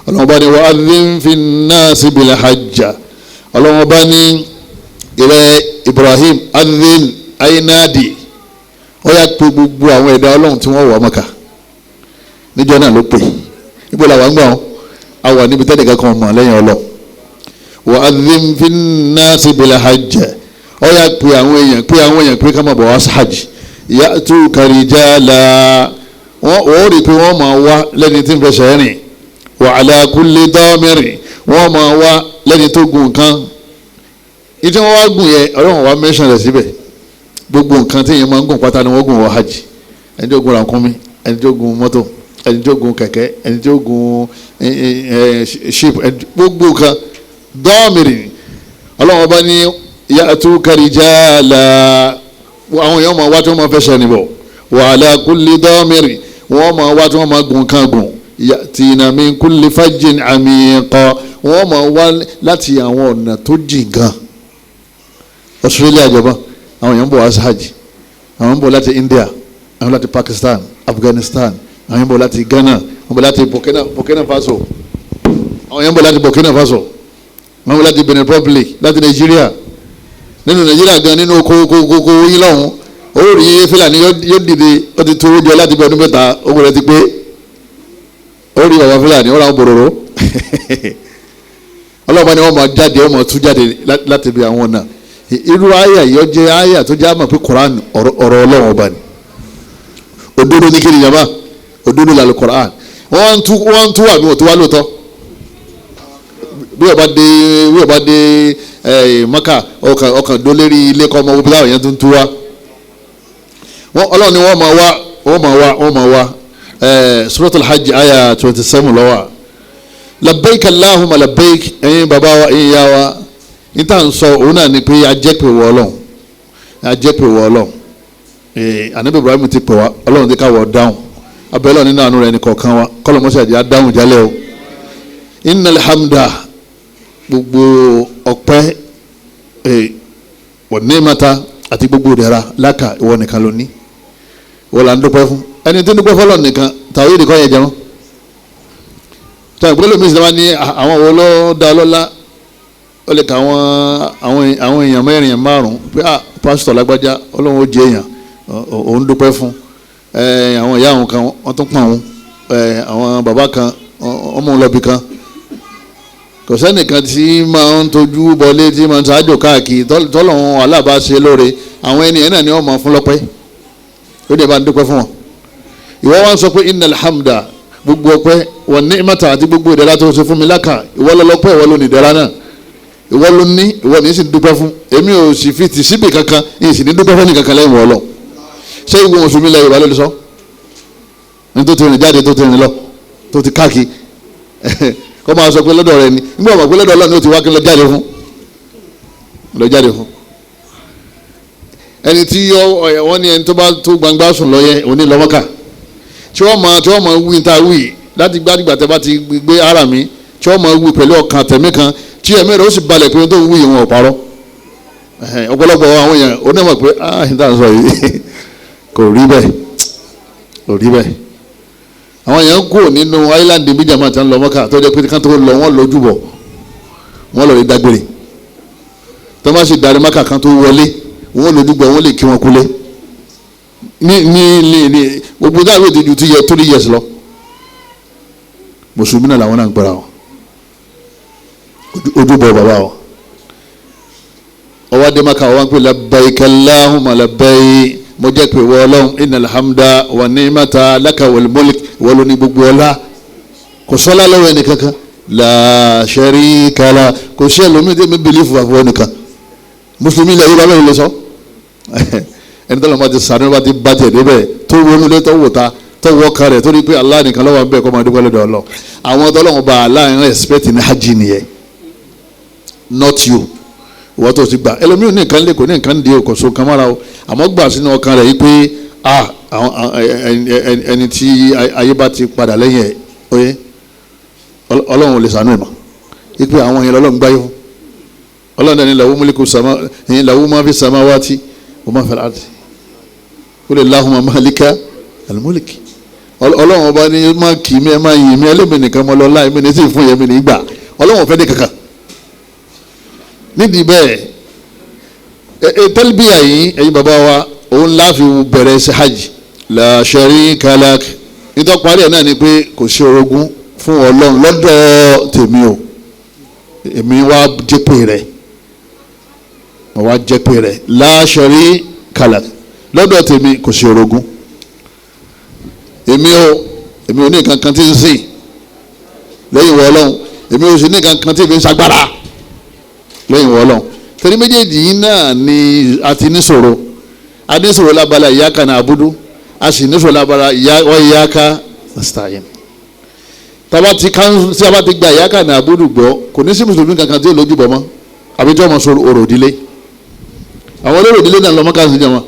Ọlọ́run ọba ní wa adhin fin nasi bil hajj. Ọlọ́run ọba ní ìrẹ́ Ibrahim adhin ainadi, ó yà pé gbogbo àwọn ẹ̀dá Ọlọ́run tí wọ́n wọ̀ Mọ́kà níjọ́ náà ló pè. Níbo làwọn ń gbà wọn? A wà níbi tẹ́lẹ̀ kankan mọ̀ lẹ́yìn Ọlọ́run. Wa adhin fin nasi bil hajj, ó yà pé àwọn èèyàn, pé àwọn èèyàn pé ká máa bọ̀ wá sí hajj. Ya'tuka rijala, wọ́n rí i pé wọ́n máa wá lẹ́ni tí ń fẹsẹ̀ rìn. Wa ala kulli damiri, wọ́n máa wá lẹ́ni tó gun nǹkan. Ìtí wọ́n wá gùn yẹn, Ọlọ́run wá mẹ́sàn rẹ̀ síbẹ̀. Gbogbo nǹkan tí èèyàn máa ń gùn pátá ni wọ́n gùn wọ hajj. Ẹni tó gun ràkúnmí, ẹni tó gun mọ́tò, ẹni tó gun kẹ̀kẹ́, ẹni tó gun ship, gbogbo nǹkan dọ́ọ̀mìrì. Ọlọ́run ọba ní ya'tuka rijala, àwọn èèyàn máa wá tí wọ́n máa fẹsẹ̀ níbọ̀. Wa ala kulli dọ́ọ̀mìrì, wọ́n máa wá tí wọ́n máa gun kan gùn. Ya'tina min kulli fajjin amiqa, wọ́n máa wá láti àwọn ọ̀nà tó jìn gan. Australia jọba, àwọn èèyàn ń bọ̀ wá sí hajj, àwọn ń bọ̀ láti India, àwọn láti Pakistan, Afghanistan, àwọn ń bọ̀ láti Ghana, àwọn ń bọ̀ láti Burkina Faso, àwọn èèyàn ń bọ̀ láti Burkina Faso, àwọn ń bọ̀ láti Benin Republic, láti Nigeria. Nínú Nigeria gan, nínú oko yín lọ́hùn, ó rí Fúlàní yóò dìde, ó ti tó owó jọ láti bí ọdún mẹ́ta, owó rẹ̀ ti pé. Ó rí bàbá Fúlàní, ó ra àwọn bòròró. Ọlọ́ọ̀bá ni wọ́n máa jáde, wọ́n máa tú jáde láti bí àwọn ọ̀nà. Irú àyà yìí ó jẹ́ àyà tó jẹ́ àmọ̀ pé Quran ọ̀rọ̀ Ọlọ́run ọba ni. Òdodo ní kí ni jama? Òdodo làlù Quran. Wọ́n ń tú àbí wọ́n tó wá lóòótọ́. Bí ọba dé bí ọba dé Maka ọkàn dó lérí ilé kọ́ ọmọ obìnrin àwọn yẹn tó ń tú wá. Ọlọ́run ni wọ́n máa wá wọ́n máa wá wọ́n máa wá. Suratul Hajj àyà 27 ló wà. Labbaik Allahumma labbaik, ẹ̀yin bàbá wa ẹ̀yin ìyá wa, níta ń sọ òun náà ni pé ajẹ́pè wọ Ọlọ́run, ajẹ́pè wọ Ọlọ́run. Ànábì Ibrahim ti pè wá, Ọlọ́run ti ká wọ dáhùn. Abẹ́lẹ́ nínú àánú rẹ̀ ní kọ̀ọ̀kan wa, kọ́lọ́mọ́sàdì á dáhùn jálẹ̀ o. Innal hamda, gbogbo ọpẹ́, wa ni'mata àti gbogbo ìdẹ̀ra, laka, ìwọ nìkan ló ní, ìwọ là ń dúpẹ́ fún. Ẹni tí ń dúpẹ́ fọlọ́ nìkan tàwọn èdè kọ́ yẹn jẹun. Tàbí pẹ̀lú mi sì máa ní àwọn wo ló dá lọ́lá, ó lè ka àwọn èèyàn mẹ́rin márùn-ún pé ah pásítọ̀ lágbájá Ọlọ́run ó jẹ èèyàn, òun dúpẹ́ fún. Àwọn ìyá àwọn kan wọ́n tún pọ̀n òun, àwọn bàbá kan ọmọ òun lọ́bì kan. Kò sẹ́nìkan tí máa ń tojú bọlé tí máa ń ṣáájò káàkiri tọ́lọ́run aláàbá ṣe lóore, àwọn ẹni ẹ̀ náà ni wọ́n máa fún lọ́pẹ́, ó dẹ̀ bá ń dúpẹ́ fún wọn. Ìwọ wá ń sọ pé innal hamda, gbogbo ọpẹ́, wa ni'mata àti gbogbo ìdẹ̀ra tó ṣe fún mi, lákà, ìwọ lọ́lọ́pẹ́, ìwọ ló ní ìdẹ̀ra náà, ìwọ ló ní, ìwọ ní sì dúpẹ́ fún. Èmi ò sì fi tì síbì kankan, èyí sì ní dúpẹ́ fún nìkankan lẹ́yìn wọ́ lọ. Ṣé ìwọ mùsùlùmí lẹ Yorùbá ló lè sọ ní tó ti rìn jáde tó ti rìn lọ tó ti káàkiri kọ́ máa sọ pé lọ́dọ̀ rẹ ni? Nígbà wọ́n pé lọ́dọ̀ Ọlọ́run ó ti wá kí n lọ jáde fún, lọ jáde fún. Ẹni tí wọ́n ní ẹni tó bá tó gbangba sùn lọ yẹ òní lọ́mọ́kà tí wọ́n máa wí ta wí láti gbàdúgbà tẹ́ bá ti gbé ara mi, tí wọ́n máa wí pẹ̀lú ọkàn tẹ̀mí kan tí ẹ̀mí rẹ̀ ó sì balẹ̀ pé tó ń wí ìwọ̀n ọ̀parọ́. Ọ̀pọ̀lọpọ̀ àwọn èèyàn onímọ̀ pé ah ní tàn sọ yìí kò rí bẹ́ẹ̀, kò rí bẹ́ẹ̀. Àwọn èèyàn kúrò nínú island méjì àmọ́ àti lọ Mọ́kà tó jẹ́ pé ká tó lọ wọ́n lójú bọ̀, wọ́n lọ rí dágbére, tó bá sì darí Mọ́kà kan tó wọlé wọ́n lójú bọ̀, wọ́n lè kí wọn kúlé ní ní ní ní gbogbo dáwọ́ ètò ju ti yẹ 3 years lọ. Mùsùlùmí náà làwọn náà ń gbéra wọn ojúbọ bàbá wọn. Ọwọ́ adémaka wọn pè labbaik Allahumma labbaik, mo jẹ́ pé wọ́n Ọlọ́run, innal hamda wa ni'mata laka wal mulk, wọ́n ló ní gbogbo ọlá, kò sọ́lá lọ́wọ́ ẹnì kankan, la sharika la, kò sí ẹlòmíì tí mi bìlífù àfọwọ́ nìkan. Mùsùlùmí ilẹ̀ Yorùbá bẹ́ẹ̀ lè sọ ẹni tọ́lọ́ bá ti sànú bá ti bá tiẹ̀ débẹ̀ tó wọnú lé tó wò ta tó wọ́ kan rẹ̀ tó rí pé Allah nìkan lọ́wọ́ bẹ́ẹ̀ kọ́ máa dúpẹ́ lọ́dọ̀ Ọlọ́run. Àwọn tọ́lọ́run bá Allah ń respect ní hajj nìyẹn, not you. Ìwọ́n tó ti gbà ẹlòmíràn ní nǹkan lẹ́kọ̀ọ́ ní nǹkan di òkòso kan mọ́ra o, àmọ́ gbà sínú ọkàn rẹ̀ yìí pé ah ẹni tí ayé bá ti padà lẹ́yìn ẹ̀ oyé Ọlọ́run ò lè sànú ẹ̀ mọ́, yìí pé àwọn yẹn lọ́lọ́run gbáyé fún. Ọlọ́run náà ní lahu mulku sama lahu ma fi samawati wa ma fil ardi qul allahumma malika al-mulk. Ọlọ́run ọba ní má kì í mi ẹ má yìn mí ẹlẹ́mìí nìkan mọ́ lọ́lá ẹ̀mí ní sì fún yẹn mi ní gbà. Ọlọ́run ọ̀fẹ́ ní kankan nídìí bẹ́ẹ̀. Tẹ́lifíà yìí ẹ̀yin bàbá wa, òun láfi bẹ̀rẹ̀ sí hajj. La sharika lak, nítorí parí ẹ̀ náà ni pé kò sí orogún fún Ọlọ́run lọ́dọ̀ tèmi o, èmi wá jẹ́pè rẹ̀, mo wá jẹ́pè rẹ̀. La sharika lak, lọ́dọ̀ tèmi kò sí orogún. Èmi ò ní nǹkan kan tí ń sìn lẹ́yìn wọ Ọlọ́run, èmi ò sì ní nǹkan kan tí èmi ń sagbára lẹ́yìn wọ Ọlọ́run. Torí méjèèjì yìí náà ni a ti níṣòro. A níṣòro lábala iyyaka na'budu, a sì níṣòro lábala wa iyyaka nasta'in. Tába ti kánú tí a bá ti gba iyyaka na'budu gbọ́, kò ní sí mùsùlùmí kankan tí ó lójú bọ̀ mọ́ àbí tí wọ́n mọ̀ sọ orò ìdílé. Àwọn olóró ìdílé náà lọ́mọ káàsì jẹ́ wọn.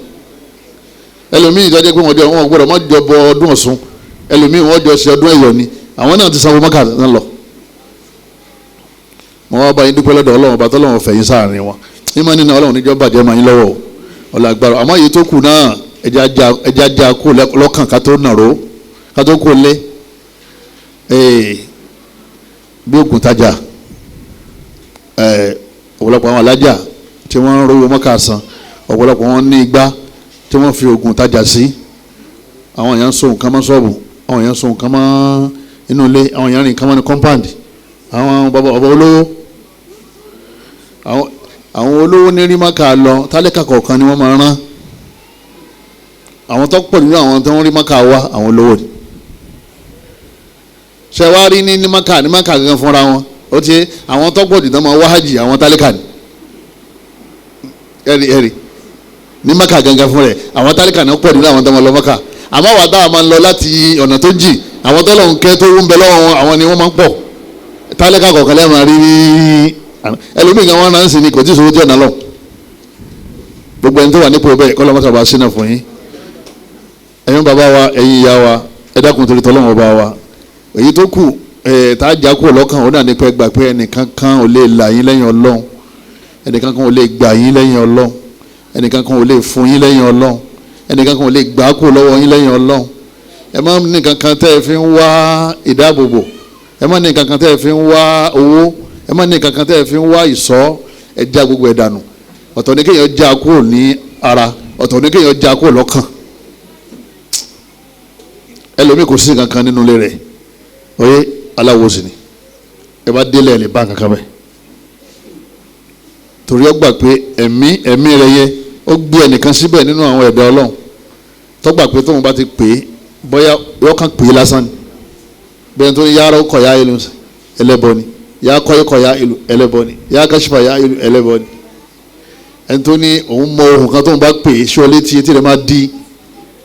Ẹlòmíì tó jẹ́ pé wọ́n jọ wọn gbọ́dọ̀ mọ́ jọ bọ ọdún Ọ̀ṣun, ẹlòmíì wọ́n jọ ṣe ọdún Ẹ̀yọ̀ ni, àwọn náà ti sanwó mọ́kà náà lọ. Wọ́n wá bá yín dúpẹ́ lọ́dọ̀ Ọlọ́run ọba tọ́lọ́run fẹ̀yìn sáàrin wọn. Mímọ́ nínú Ọlọ́run níjọ́ bàjẹ́ máa yín lọ́wọ́ o, ọ̀làgbàrọ̀. Àmọ́ èyí tó kù náà ẹja ajá kú lọ́kàn ká tó nàró ká tó kú lé bí ògùn tajà. Ọ̀pọ̀lọpọ̀ àwọn alájà tí wọ́n ń rówó mọ́kà san, ọ̀pọ̀lọpọ̀ wọn ní igbá tí wọ́n fi ògùn tajà sí. Àwọn èèyàn ń so nǹkan mọ́ ṣọ́ọ̀bù, àwọn èèyàn ń so nǹkan mọ́ inú ilé, àwọn èèyàn rìn nǹkan mọ́ ní compound. Àwọn bàbá ọba olówó, àwọn olówó. Olówó ní rí Mákà lọ, tálíkà kọ̀ọ̀kan ni wọ́n máa rán. Àwọn tó pọ̀ nínú àwọn tó ń rí Mákà wá, àwọn olówó ni. Ṣé wàá rí ní Mákà, ní Mákà gangan fúnra wọn, ó ti àwọn tó pọ̀ jù tó máa wá hajj, àwọn tálíkà ni. Ẹ̀rí ẹ̀rí ní Mákà gangan fúnra ẹ̀, àwọn tálíkà ni ó pọ̀ nínú àwọn tó máa lọ Mákà. Àmọ́ àwọn táwọn máa ń lọ láti ọ̀nà tó jìn, àwọn tó lọ́n kẹ́ tó ń bẹ lọ́wọ́ wọn, àwọn ni wọ́n máa ń pọ̀. Tálíkà kọ̀ọ̀kan lẹ́ẹ̀ máa rí ní ẹlòmíì kan wọ́n náà ń sìn ní kò tí ì sọ́wọ́ tí ọ̀nà lọ. Gbogbo ẹni tó wà nípò bẹ́ẹ̀ kọ́ lọ́mọ́sàbà sínú fún yín. Ẹ̀yin bàbá wa, ẹ̀yin ìyá wa, ẹ dákun torí tọ́lọ́run ọba wa. Èyí tó kù tá a já kúrò lọ́kàn ó náà ní pé gbà pé ẹnìkan kan ò lè là yín lẹ́yìn Ọlọ́run, ẹnìkan kan ò lè gbà yín lẹ́yìn Ọlọ́run, ẹnìkan kan ò lè fún yín lẹ́yìn Ọlọ́run, ẹnìkan kan ò lè gbà kúrò lọ́wọ́ yín lẹ́yìn Ọlọ́run. Ẹ má ní kankan tẹ́ ẹ fi ń wá ìdáàbòbò, ẹ má ní kankan tẹ́ ẹ fi ń wá owó, ẹ má ní kankan tẹ́ ẹ fi ń wá ìṣọ́. Ẹ já gbogbo ẹ̀ dànù. Ọ̀tọ̀ ní kéèyàn já kúrò ní ara, ọ̀tọ̀ ní kéèyàn já kúrò lọ́kàn. Ẹlòmíì kò sí kankan nínú ilé rẹ̀, oye aláwo sì ni, ẹ bá délé ẹ lè bá kankan bẹ́ẹ̀, torí ó gbà pé ẹ̀mí ẹ̀mí rẹ̀ yẹ ó gbé ẹnìkan síbẹ̀ nínú àwọn ẹ̀dá Ọlọ́run tó gbà pé tóun bá ti pè é bóyá yọ kàn pè é lásán ni. Bẹ́ẹ̀ tó ní yàrá ó kọ̀ ya ìlú ẹlẹ́bọ ni, yàrá kọ́ ikọ̀ ya ìlú ẹlẹ́bọ ni, yàrá kàṣífà ya ìlú ẹlẹ́bọ ni. Ẹni tó ní òun mọ ohun kan tóun bá pè é ṣọ létí etí rẹ̀ máa di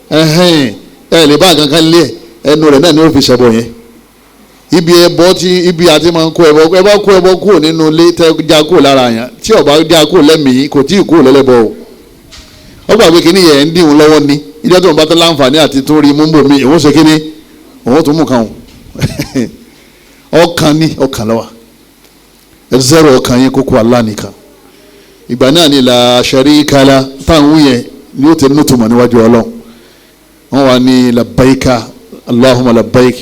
ẹhẹ́n, ẹ lè bá kankan lé ẹnu rẹ̀ náà ni ó fi ṣẹbọ yẹn. Ibi ẹbọ tí ibi àti máa ń kó ẹbọ, ẹ bá kó ẹbọ kúrò nínú ilé tẹ já kúrò lára yẹn, tí ó bá já kúrò lẹ́mìí kò tí ì kúrò lẹ́lẹ́bọ o. Ó gbà pé kíní yẹn ń dìhun lọ́wọ́ ni, ìjọ tó ń bá tó láǹfààní àti tó rí mú bò mí, òun ṣe kíní òun tó mú kan o. Ọkàn ni ọkàn lọ́wọ́ zero ọkàn yẹn kókó Allah nìkan. Ìgbà náà ni la sharika la táwọn yẹn ni ó ti nù tùmọ̀ níwájú Ọlọ́run. Wọ́n wà ní labbaika Allahumma labbaik.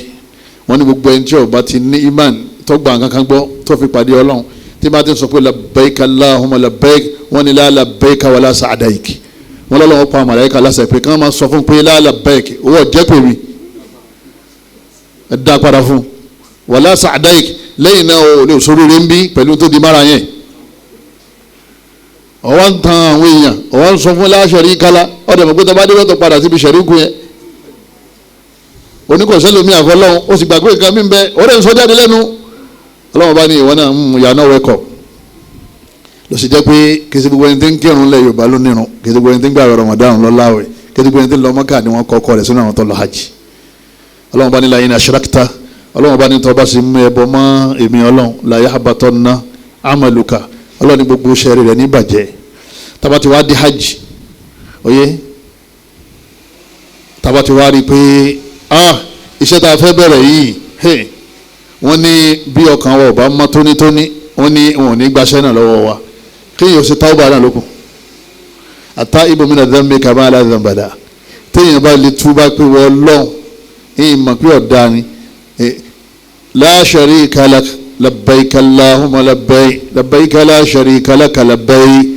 Wọ́n ní gbogbo ẹni tí ó bá ti ní iman tó gba nǹkan kan gbọ́ tó fi pàdé Ọlọ́run, tí bá ti sọ pé labbaik Allahumma labbaik, wọ́n ní la labbaika wala sa'daik. Wọ́n lọ́lọ́wọ́ pa màláíkà lásẹ̀ pé kí wọ́n máa sọ fún pé la labbaik, owó ọ̀jẹ́ pè mí, ẹ dá padà fún wala sa'daik. Lẹ́yìn náà o lè sórí rẹ̀ ń bí pẹ̀lú tó di mára yẹn. Ọwọ́ ń tan àwọn èèyàn, ọwọ́ ń sọ fún la sharika la, ọ̀dẹ̀ mọ̀ pé tó bá dé lọ́tọ̀ padà síbi ṣẹ̀ríkù yẹn. Oníkọ̀ọ́sẹ́ lomi àfọlọ́hún, ó sì gbàgbé nǹkan mi bẹ, ó rẹ̀ ń sọ jáde lẹ́nu. Ọlọ́run bá ní ìwọ náà ń yà náà wẹ́kọ̀. Lọ sí jẹ́ pé kìsì gbogbo ẹni tí ń kírun lẹ̀ Yorùbá ló nírun, kìsì gbogbo ẹni tí ń gbààwẹ̀ Ramadan lọ láwẹ̀, kìsì gbogbo ẹni tí ń lọ Mọ́kà ni wọ́n kọ́kọ́ rẹ̀ sínú àwọn tó lọ hajj. Ọlọ́run bá ní la in ashrakta, Ọlọ́run bá ní tó bá sì mú ẹbọ mọ́ èmi Ọlọ́run, la yahbatanna amaluka, Ọlọ́run ní gbogbo iṣẹ́ rẹ̀ ní bàjẹ́. Tába ti wá di hajj, oyé tába ti wá rí pé iṣẹ́ tá a fẹ́ bẹ̀rẹ̀ yìí, wọ́n ní bí ọkàn wa ò bá mọ́ tónítóní, wọ́n ní wọn ò ní gbaṣẹ́ náà lọ́wọ́ wa, kéèyàn ṣe tawba náà lókun. Ata ibomina dhanbi kama la dhanba la, téèyàn bá lè túbá pé wọ́n lọ́n ẹ̀yìn mọ̀ pé ọ̀dà ni. La sharika lak labbaik Allahumma labbaik labbaik la sharika lak labbaik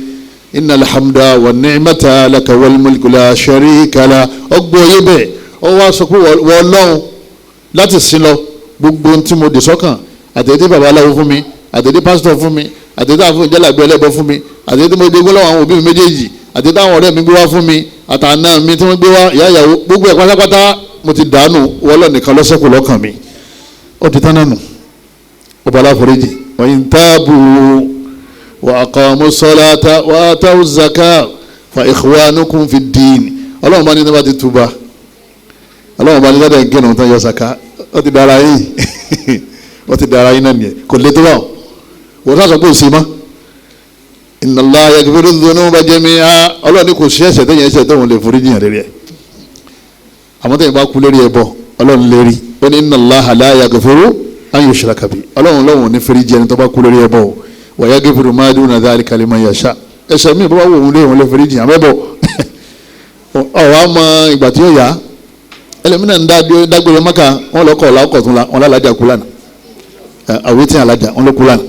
innal hamda wan ni'mata laka wal mulku la sharika la. Ọgbọ́n yé bẹ́ẹ̀, ó wá sọ pé wọ́n lọ́hùn láti sin lọ gbogbo ohun tí mo dì sọ́kàn, àtẹ̀tẹ̀ baba aláwo fún mi, àtẹ̀tẹ̀ pásítọ̀ fún mi, àtẹ̀tẹ̀ àfún ìjálàgbé ẹlẹ́bọ fún mi, àtẹ̀tẹ̀ mo dégún lọ́wọ́ àwọn òbí mi méjèèjì, àtẹ̀tẹ̀ àwọn ọ̀rẹ́ mi gbé wá fún mi, àtàná mi tí wọ́n gbé wá, ìyá ìyàwó, gbogbo ẹ̀ pátápátá mo ti dànù, wọ́n lọ nìkan lọ́sẹ̀kù lọ́kàn mi. Ó ti tán nánu ọba aláforíjì. Wa in tabu wa aqamu salata wa atawu zaka fa ikhwanukum fi ddin. Ọlọ́run bá ní ní bá ti túba, ọlọ́run bá ní lọ́dẹ̀ gẹ́nà tó yọ saka, ó ti dára yín, ó ti dára yín náà nìyẹn, kò lè tó bá wọn. Wọ́n sá sọ pé òsì mọ́. Inna Allaha yaghfiru dhunuba jami'a, ọlọ́run ní kò sí ẹ̀ṣẹ̀ tẹ̀yìn ẹ̀ṣẹ̀ tó wọn lè forí jìyàn lérí ẹ̀. Àmọ́ tẹ̀yìn bá kú lérí ẹbọ, ọlọ́run lérí ó ní inna Allaha la yaghfiru an yushraka bihi, ọlọ́run lọ́wọ́n ní forí jìyàn tó bá kú lérí ẹbọ o, wa yaghfiru ma duna dhalika liman yasha. Ẹ̀ṣẹ̀ mi bá wò ó lé òun lè forí jìyàn mẹ́bọ̀ ọ̀wá mọ ìgbà tí ó yá. Ẹlẹ́mìnà ń dágbére Mọ́kà, wọn lọ́kọ̀ ọ̀la ọkọ̀ tún la wọn lálàjà kú lánàá, àwé tí alájà wọn ló kú lánàá.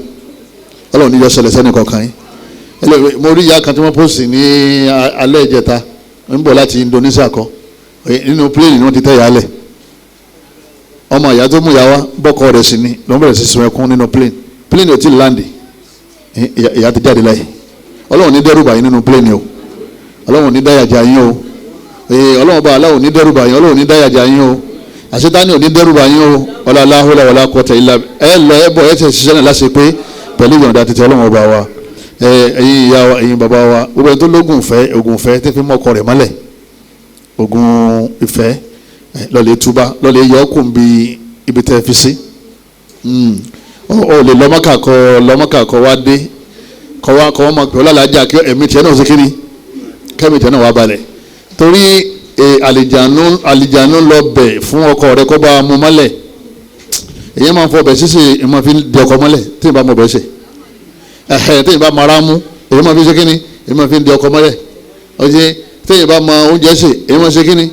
Ọlọ́run níjọ́ ṣẹlẹ̀ sẹ́ni kọ̀ọ̀kan yín. Mo rí ìyá kan tí wọ́n pòsì ní alẹ́ ìjẹta, ń bọ̀ láti Indonesia kọ́, nínú pílẹ̀nì ni wọ́n ti tẹ̀ yà á lẹ̀. Ọmọ ìyá tó mú ìyá wa bọ́kọ rẹ̀ sí ni ló ń bẹ̀rẹ̀ sí sun ẹkún nínú pílẹ̀nì. Pílẹ̀nì ò tí ì láǹdì, ìyá ti jáde láyé. Ọlọ́run ní dẹ́rùbà yín nínú pléènì o, Ọlọ́run ní dáyàjà yín o, Ọlọ́run bá aláwọ̀ ní dẹ́rùbà yín, Ọlọ́run ní dáyàjà yín o, àṣetánì ò ní dẹ́rùbà yín o. Ọlá aláhùlà wàlá kọtẹ ilà ẹ lọ ẹ bọ ẹ tẹ ṣiṣẹ́ náà láṣẹ pé pẹ̀lú ìyọ̀ǹda tètè Ọlọ́run ọba wa. Ẹ̀yin ìyá wa, ẹ̀yin bàbá wa, gbogbo ẹni tó lógun ìfẹ́, ogun ìfẹ́ tí fi mọ́kọ rẹ̀ mọ́lẹ̀, ogun ìfẹ́ lọ́lẹ̀ túbá, lọ́lẹ̀ yọ ọkùn bí ibi tẹ́ fi sí. Ó lè lọ́mọ́kà kọ́ wá dé kọ́ wá kọ́ wọ́n mọ̀ pé ọlọ́làjà kí ẹ̀mí tiẹ̀ náà ṣe kíni, kẹ́mi tiẹ̀ náà wá balẹ̀. Torí àlìjánu lọ bẹ̀ fún ọkọ rẹ̀ kọ́ bá mú mọ́lẹ̀. Èyí máa ń fọ ọbẹ̀ ṣíṣe, èyí máa fi di ọkọ mọ́lẹ̀ tí ì bá mọ ọbẹ̀ ṣe, ẹ̀hẹ̀ tí ì bá mara mú, èyí máa fi ṣe kíni, èyí máa fi di ọkọ mọ́lẹ̀. Ọjẹ́ tí ì bá mọ oúnjẹ ṣe, èyí máa ṣe kíni,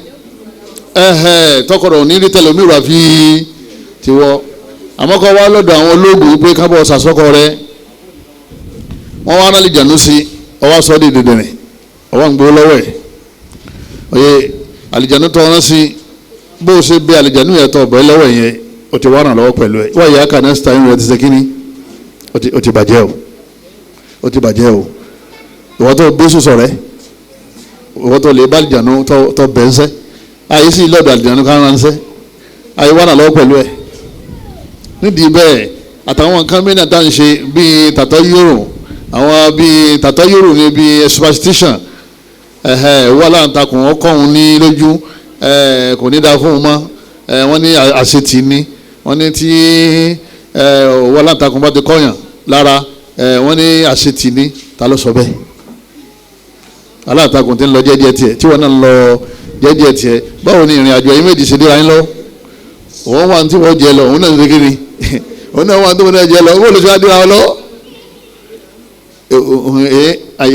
ẹ̀hẹ̀ tọkọrọ̀ ní rí tẹlẹmí rà fi tiwọ́. Àmọ́ kọ́ wá lọ́dọ̀ àwọn ológun pé kábọ̀ ṣàṣọkọ rẹ, wọ́n wá rálẹ̀ jànú sí ọwọ́ sọ di dìndìnrìn, ọwọ́ ń gbó lọ́wọ́ ẹ̀. Oye àlìjánu tọ́ ọ́n sí, bó o ṣe bẹ àlìjánu yẹn tọ́ ọ̀bẹ lọ́wọ́ yẹn, o ti wá ràn lọ́wọ́ pẹ̀lú ẹ̀. Wọ́n yà á kà ní stein rẹ ti ṣe kíni, o ti bàjẹ́ o, o ti bàjẹ́ o. Ìwọ́n tó bí sùsọ̀ rẹ, ìwọ́n tó lè bá àlìjánu tọ́ bẹ̀ ń sẹ́, àyè sì lọ́dọ̀ àlìjánu ká rán sẹ́, àyè wá ràn lọ́wọ́ pẹ̀lú ẹ̀. Nídìí bẹ́ẹ̀ àtàwọn nǹkan mìíràn tá à ń ṣe bíi tàtọ́ yòrò, àwọn bíi tàtọ́ yòrò ni bíi superstition, wọ́n láǹtakùn ọkọ̀hún ní lójú, kò ní dáa fún un mọ́, wọ́n ní àṣetì ni, wọ́n ní tí wọ́n láǹtakùn bá ti kọ́yàn lára, wọ́n ní àṣetì ni. Ta ló sọ bẹ́ẹ̀? Aláǹtakùn ti ń lọ jẹ́jẹ́ tiẹ̀, tí wọ́n náà ń lọ jẹ́jẹ́ tiẹ̀, báwo ni ìrìn àjò ẹ̀yin méjì ṣe déra yín lọ? Òun wà ní tí wọ́n jẹ lọ, òun náà ń ṣe kiri, òun náà wà ní tí wọ́n jẹ lọ, òun ló ṣe wá déra wọn lọ.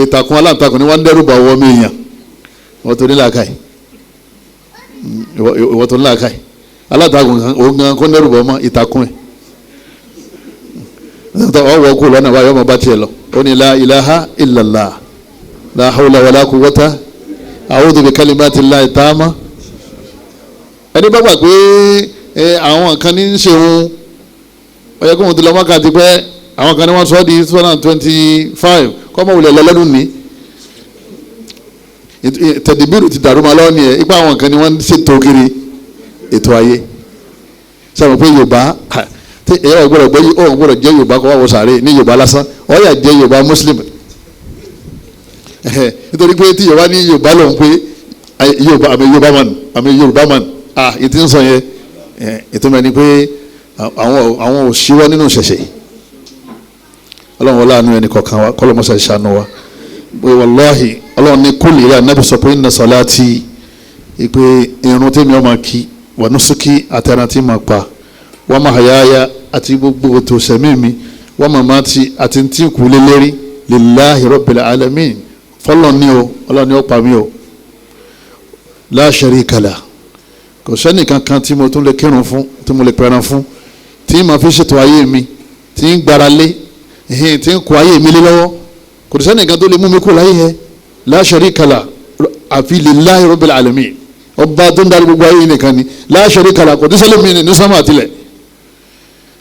Ìtàkùn aláǹtakùn ni wọ́n ń dẹ́rù bà wọ́n mi yàn. Ìwọ tó ní làákàyè, ìwọ tó ní làákàyè, aláǹtakùn òun gan kó ń dẹ́rù bà ọmọ ìtàkùn ẹ̀. Ọwọ́ kú lọ́nà báyọ̀ ọmọ bá tiẹ̀ lọ. Ó ní la ilaha illallah, la hawla wala quwwata, a'udhu bi kalimatillahi taama. Ẹni bá gbà pé àwọn kan ní ń ṣe òun, ó yẹ kó òun ti lọ Mákà ti pẹ́, àwọn kan ní wọ́n sọ ọ́ di 2025, kọ́mọ wulẹ̀ lọ́lọ́dún ní tẹ̀dìbìrì ti dàrú ma lọ́wọ́ ni ẹ̀, ipa àwọn kan ní wọ́n ṣètò kiri ètò ayé. Sábà pé Yorùbá tí ẹ̀yà ọ̀gbọ́dọ̀ gbọ́ ọ̀gbọ́dọ̀ jẹ́ Yorùbá kọ́ wá wọ sàárè ní Yorùbá lásán, ó yà jẹ́ Yorùbá Muslim, nítorí pé tí Yorùbá ní Yorùbá lòun pé Yorùbá àmì Yorùbá man, àmì Yorùbá man, ah ètò ń sọ yẹn, ètò mẹ́ni pé àwọn òṣìwọ́ nínú ṣẹ̀ṣẹ̀. Ọlọ́run wọlé àánú ẹnì kọ̀ọ̀kan wa, kọ́lọ́ mọ́sá ìṣàánú wa. Wàláhì Ọlọ́run ní kúlì rẹ̀ anábì sọ pé inna salati, ìpè irun tèmi ọmọ kí, wa nusuki àti ẹran tí mà pa, wa mahayaya àti gbogbo ètò sẹ̀mí mi, wa mamati àti tí kú lé lérí, lillahi rabbil alamin, fọlọ́ ní o, Ọlọ́run ní ó pa mí o, la sharika lah, kò sẹ́nì kankan tí mo tún lè kírun fún, tí mo lè pẹran fún, tí mà fi ṣètò ayé mi, tí ń gbára lé, tí ń kó ayé mi lé lọ́wọ́, kò sẹ́ni kan tó lè mú mi kó láyé yẹn, la sharika lah, àfi lillahi rabbil alamin, ọba tó ń darí gbogbo ayé nìkan ni, la sharika lah, kò tí sẹ́lẹ̀ mi ní sánmà tilẹ̀.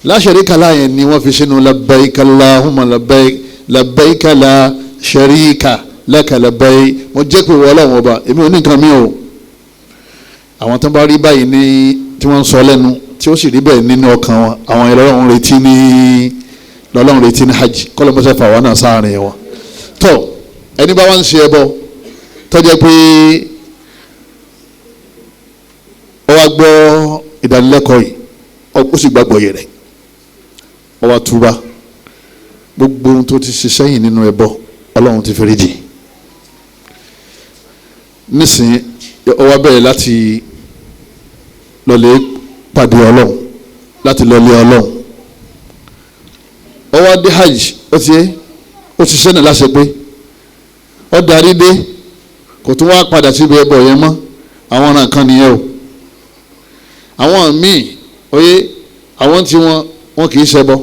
La sharika lah yẹn ni wọ́n fi sínú labbaik Allahumma labbaik, labbaik la sharika laka labbaik, mo jẹ́ pé wọ́n ọlọ́run ọba, èmi ò ní nǹkan mi o. Àwọn tó ń bá rí báyìí ní tí wọ́n ń sọ lẹ́nu tí ó sì rí bẹ́ẹ̀ nínú ọkàn wọn, àwọn yẹn lọ́lọ́run retí ní lọ́lọ́run retí ní hajj, kọ́lọ́mọṣẹ́ fà wọ́n náà sáàrin wọn. Tó ẹni bá wá ń ṣe ẹbọ tó jẹ́ pé ó wá gbọ́ ìdánilẹ́kọ̀ọ́ yìí, ó sì gbàgbọ́ yìí rẹ̀, ó wá túbá, gbogbo ohun tó ti ṣe sẹ́yìn nínú ẹbọ Ọlọ́run ti fẹ́rí jì. Nísìnyí ó wá bẹ̀rẹ̀ láti lọlé pàdé Ọlọ́run, láti lọlé Ọlọ́run, ó wá dé hajj, ó ti ó ti sẹ́nà láṣẹ pé ó darí dé, kò tún wá padà síbi ẹbọ yẹn mọ́. Àwọn ọ̀ràn kan nìyẹn o. Àwọn míì oyé àwọn tí wọn kì í ṣẹbọ,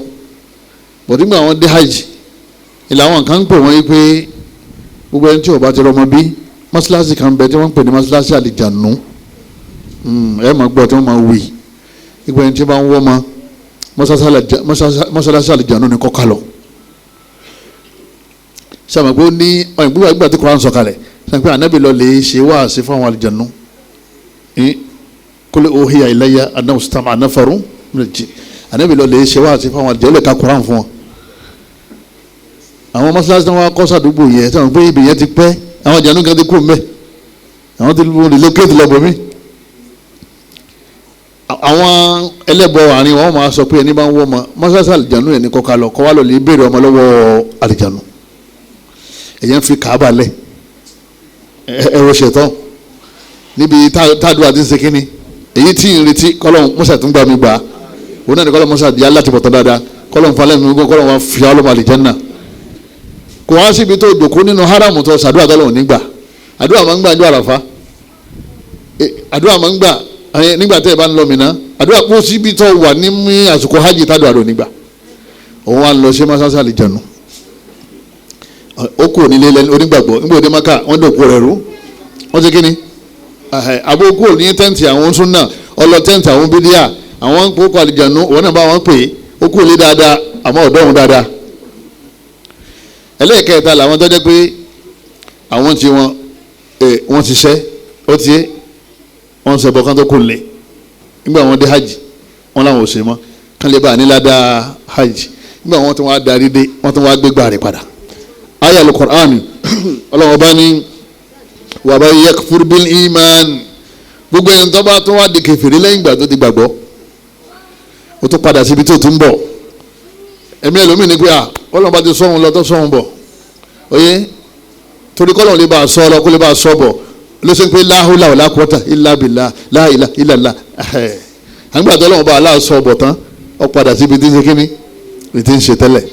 bọ̀dúgbà àwọn dé hajj ìlà àwọn kan ń pè wọ́n yí pé gbogbo ẹni tí ó bá ti rọmọ bí, mọ́ṣáláṣí kan bẹ tí wọ́n ń pè ní mọ́ṣáláṣí àlìjànú, ẹ máa gbọ́ tí wọ́n máa wí ìgbà ẹni tí wọ́n bá ń wọ́ ma mọ́ṣáláṣí àlìjànú ni kọ́ka lọ. Sàmì pé ó ní ìgbà tí Kùránì sọ̀kalẹ̀, sàmì pé ànábì lọ lè ṣe wáàsí fún àwọn àlùjànnú. Kul uhiya ilayya annahu istama'a nafarun minal jinn. Ànábì lọ lè ṣe wáàsí fún àwọn àlùjànnú, ó lè ka Kùránì fún wọn. Àwọn mọ́sálásí náà wá kọ́ sàdúgbò yẹn, sàmì pé ibì yẹn ti pẹ́, àwọn àlùjànnú kan ti kú mbẹ́, àwọn ti relocate lọ bòmí. Àwọn ẹlẹ́bọ àárín wọn máa sọ pé ẹni bá ń wọ́ ọmọ mọ́sálásí àlùjànnú yẹn ní kọ́ka lọ, kọ́ wá lọ lè béèrè ọmọ lọ́wọ́ àlùjànnú. Èyàn fi kàába lẹ̀, ẹ̀rọ ṣẹ̀tàn níbi táàdúrà ti ń ṣe kínní, èyí tí ń retí kọ́lọ́n mọ́sà tún gbà mí gbà òun náà ní kọ́lọ́n mọ́sà di alátìbọ̀tán dáadáa, kọ́lọ́n falẹ̀ mi gbọ́, kọ́lọ́n wa fi ọlọ́mọ àlùjánnà. Kò wá síbi tó dòkó nínú haramu tó sàdúrà tọ́lọ́hún nígbà. Àdúrà máa ń gbà ní àràfá, àdúrà máa ń gbà nígbà tẹ́ ẹ bá ń lọ Mínà, àdúrà kó síbi tó wà ní àsìkò hajj tádùn àdó nígbà. Òun wá lọ sí mọ́sálásí àlùjánnà, ó kúrò nílé onígbàgbọ́ nígbà òde maka wọ́n dòkú rẹ̀ rú, wọ́n ti kíni àbó kúrò ní tẹ́ǹtì àwọn súnà, ọlọ tẹ́ǹtì àwọn bídíà, àwọn kókó àlìjànú, òun náà bá wọn pè é, ó kúrò lé dáadáa àmọ́ ọ̀dọ́ òun dáadáa. Ẹlẹ́ẹ̀kẹta làwọn tó jẹ́ pé àwọn tí wọn wọ́n ti ṣẹ́ ó ti yé wọ́n ń ṣẹbọ kán tó kù lé nígbà wọn dé hajj, wọn làwọn ò ṣe mọ́ kán lè bá a nílá hajj. Nígbà wọn tún wá darí dé, wọ́n tún wá gbégbá rẹ̀ padà. Aya al-Qur'an, Ọlọ́run bá ní wa man yakfur bil iman, gbogbo ẹni tó bá tún wá di kèfèrí lẹ́yìn ìgbà tó ti gbàgbọ́, ó tún padà síbi tó tún bọ̀. Ẹ̀mí ẹlòmíì ní pé à Ọlọ́run bá ti sọ́hun lọ tó sọ́hun bọ̀, oyé torí kọ́lọ́run lè bá a sọ lọ kó lè bá a sọ bọ̀, ló ṣe ń pé la hawla wala quwwata illa billah la ilaha illallah. Àgbà tó Ọlọ́run bá aláàsọ bọ̀ tán, ó padà síbi tí ń ṣe kíní ní ti ń ṣe tẹ́lẹ̀.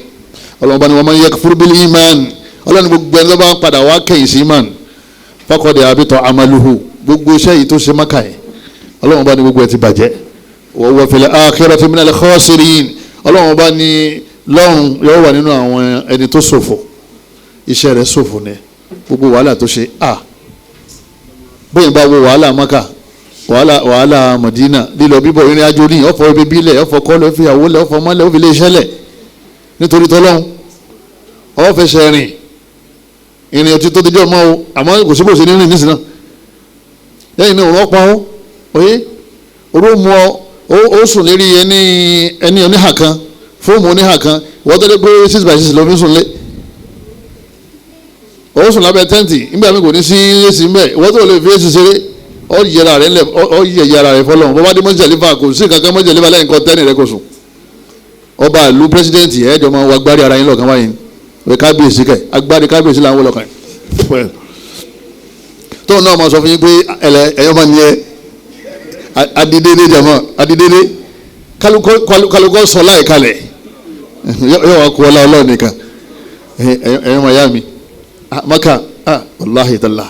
Ọlọ́run bá ní wa man yakfur bil iman, Ọlọ́run gbogbo ẹni tó bá padà wá kẹ̀yìn sí iman, faqad habita amaluhu, gbogbo iṣẹ́ yìí tó ṣe Mákà yẹn, Ọlọ́run bá ní gbogbo ẹ ti bàjẹ́. Wa huwa fil akhirati minal khasirin, Ọlọ́run bá ní lọ́run yóò wà nínú àwọn ẹni tó ṣòfò, iṣẹ́ rẹ̀ ṣòfò ni gbogbo wàhálà tó ṣe. À bóyá bá wo wàhálà Mákà, wàhálà Mọ̀dínà, lílọ bíbọ̀ ìrìn àjò ní ọ̀fọ̀ ibi bílẹ̀, ọ̀fọ̀ kọ́lẹ̀, ọ̀fìyàwó lẹ̀, ọ̀fọ̀ mọ́lẹ̀, ọ̀fìlẹ̀ iṣẹ́ lẹ̀ nítorí tọ́lọ́hún, ọ̀fẹsẹ̀ rìn ìrìn ọtí tó dijọ́ mọ́ o, àmọ́ kò sí bó ṣe ní rìn nísìnyí náà. Lẹ́yìn náà òun ọ̀pá ó oyé oró mu ọ ó sùn lérí ẹni oníhà kan, fóòmù oníhà kan, wọ́n tẹ́lẹ̀ pé 6x6 ló fi sùn lé, ó sùn lábẹ́ tẹ́ǹtì nígbà mi kò ní sí èsì ń bẹ̀, wọ́n tó lè fi èsì ṣeré, ọ yẹra rẹ ńlẹ̀, ọ yẹyẹ ara rẹ fọlọ́run. Bọ́ bá dé mọ́jẹ̀lífà kò sí kankan mọ́jẹ̀lífà lẹ́yìn kan tẹ́nì rẹ kò sùn. Ọba ìlú pírẹsidẹ́ǹtì ẹ̀ẹ́dọ̀ máa wọ agbárí ara yín lọ́kàn báyìí, wẹ kábíyèsí kẹ agbárí kábíyèsí làwọn lọ́kàn yìí. Tóun náà máa sọ fún yín pé ẹlẹ ẹ̀yọ́ máa ní ẹ adidede jama adidede kálukọ́ sọ láì kalẹ̀ yóò wá kú ọlá Ọlọ́run nìkan. Ẹ̀yọ́ máa yá mi Maka wàláhi tàlá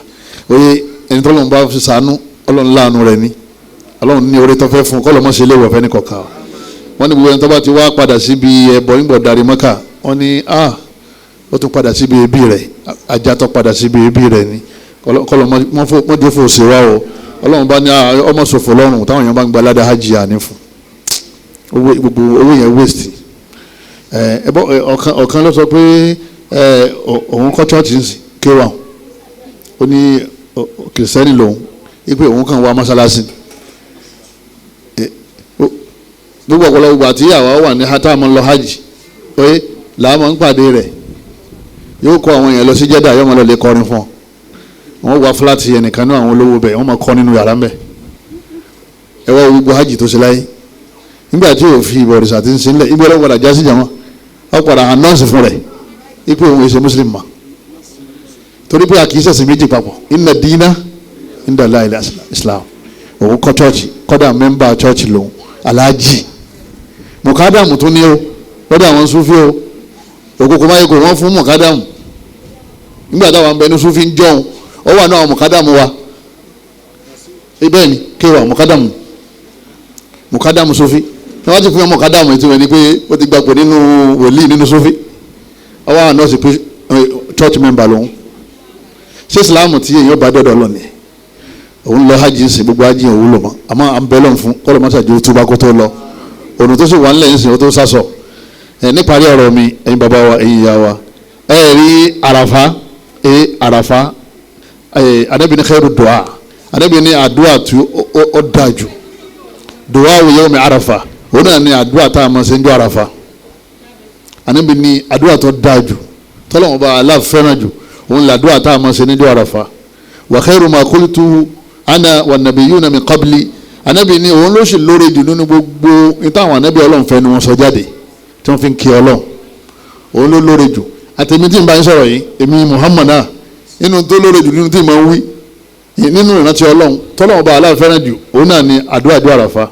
oye ẹni tó lọ́n bá fi sànú Ọlọ́run láàánú rẹ̀ ni, Ọlọ́run ní orí tó fẹ́ fún kọ́ lọ́mọ́ sí ilé ìwọ̀fẹ́ ní kọ̀ọ̀kan. Wọ́n ní gbogbo ẹni tó bá ti wá padà síbi ẹbọ nígbà darí Maka, wọ́n ní ó tún padà síbi ẹbí rẹ̀, ajá tó padà síbi ẹbí rẹ̀ ni kọ́lọ́ mọ́jọ́ fò sí wa o. Ọlọ́run bá ní ọmọ ṣòfò lọ́rùn táwọn èèyàn bá ń gba aládàá hajj àní fún gbogbo owó yẹn waste. Ọ̀kan ló sọ pé òun kọ́ church ń sìn kéwà, ó ní kìrìsìtẹ́nì lòun, wípé òun kàn wá mọ́sálásí. Gbogbo ọ̀pọ̀lọpọ̀ àti àwa wà ní hátà máa ń lọ hajj oye làá máa ń pàdé rẹ̀, yóò kó àwọn èèyàn lọ sí Jẹ́dà, yóò máa lọ lè kọrin fún ọ. Wọ́n wá fúláàtì ẹnìkan náà àwọn olówó bẹ̀, wọ́n máa kọ́ nínú yàrá ńbẹ̀. Ẹ wá gbogbo hajj tó ṣe láyé nígbà tí yóò fi ìbọ̀rìṣà ti ń sin lẹ̀, ibi ọlọ́wọ́ padà já sí jàmọ́, ọ padà anọ́ọ̀sì fún rẹ̀ ipò òun èsè muslim ma, torí pé a kì í ṣẹ̀sìn méjì papọ̀. Inna dina inda Allahi islam. Òun kọ́ chọ́ọ̀chì, kọ́dà mẹ́mbà chọ́ọ̀chì lòun, aláàjì mùkádàmù tún ní o lọ́dọ̀ àwọn sufi o, òkòkò báyìí kò wọ́n fún mùkádàmù nígbà táwọn ń bẹ ní sufi ń jọun, ó wà náà mùkádàmù wa ibẹ̀ ni kéwà mùkádàmù mùkádàmù sufi ní wọ́n ti fún mùkádàmù ètò rẹ̀ ni pé ó ti gbàgbọ́ nínú wòlíì nínú sufi, ó wà náà sì pé church member lòun. Ṣé ìsìláàmù tí èèyàn bá dọ̀dọ̀ lọ ni òun lọ hajj ń sìn, gbogbo hajj yẹn òwúlò mọ́, àmọ́ à ń bẹ lọ́n fún kọ́lọ́ mọ́sàájú tó bá kó tó lọ, òrùn tó sì wà ńlẹ̀ ń sìn ó tó sásọ. Ẹ níparí ọ̀rọ̀ mi, ẹ̀yin bàbá wa, ẹ̀yin ìyá wa, Ẹ rí àràfá, àràfá Ànábì ní khairu du'a, Ànábì ní àdúrà tí ó dáa jù, du'a yawmi àràfá, òun náà ní àdúrà tá a máa ṣe ń jọ àràfá. Ànábì ní àdúrà tó dáa jù, tọ́lọ́wọ́n bá Allah fẹ́ràn jù, òun làdúrà tá a máa ṣe níjọ́ àràfá. Wa khairu ma qultu ana wa nabiyyuna min qabli, Ànábì ní òun ló sì lóore jù nínú gbogbo níta àwọn ànábì Ọlọ́run fẹ́ ni wọ́n sọ jáde tí wọ́n fi ń kí Ọlọ́run, òun ló lóore jù. Àtẹ̀mí tí n bá ń sọ̀rọ̀ yìí, èmi Muhammad náà, nínú tó lóore jù nínú tí mo ń wí nínú ìrántí Ọlọ́run tọ́lọ́run bá Allah fẹ́ràn jù, òun náà ni àdúrà àdúrà àràfá.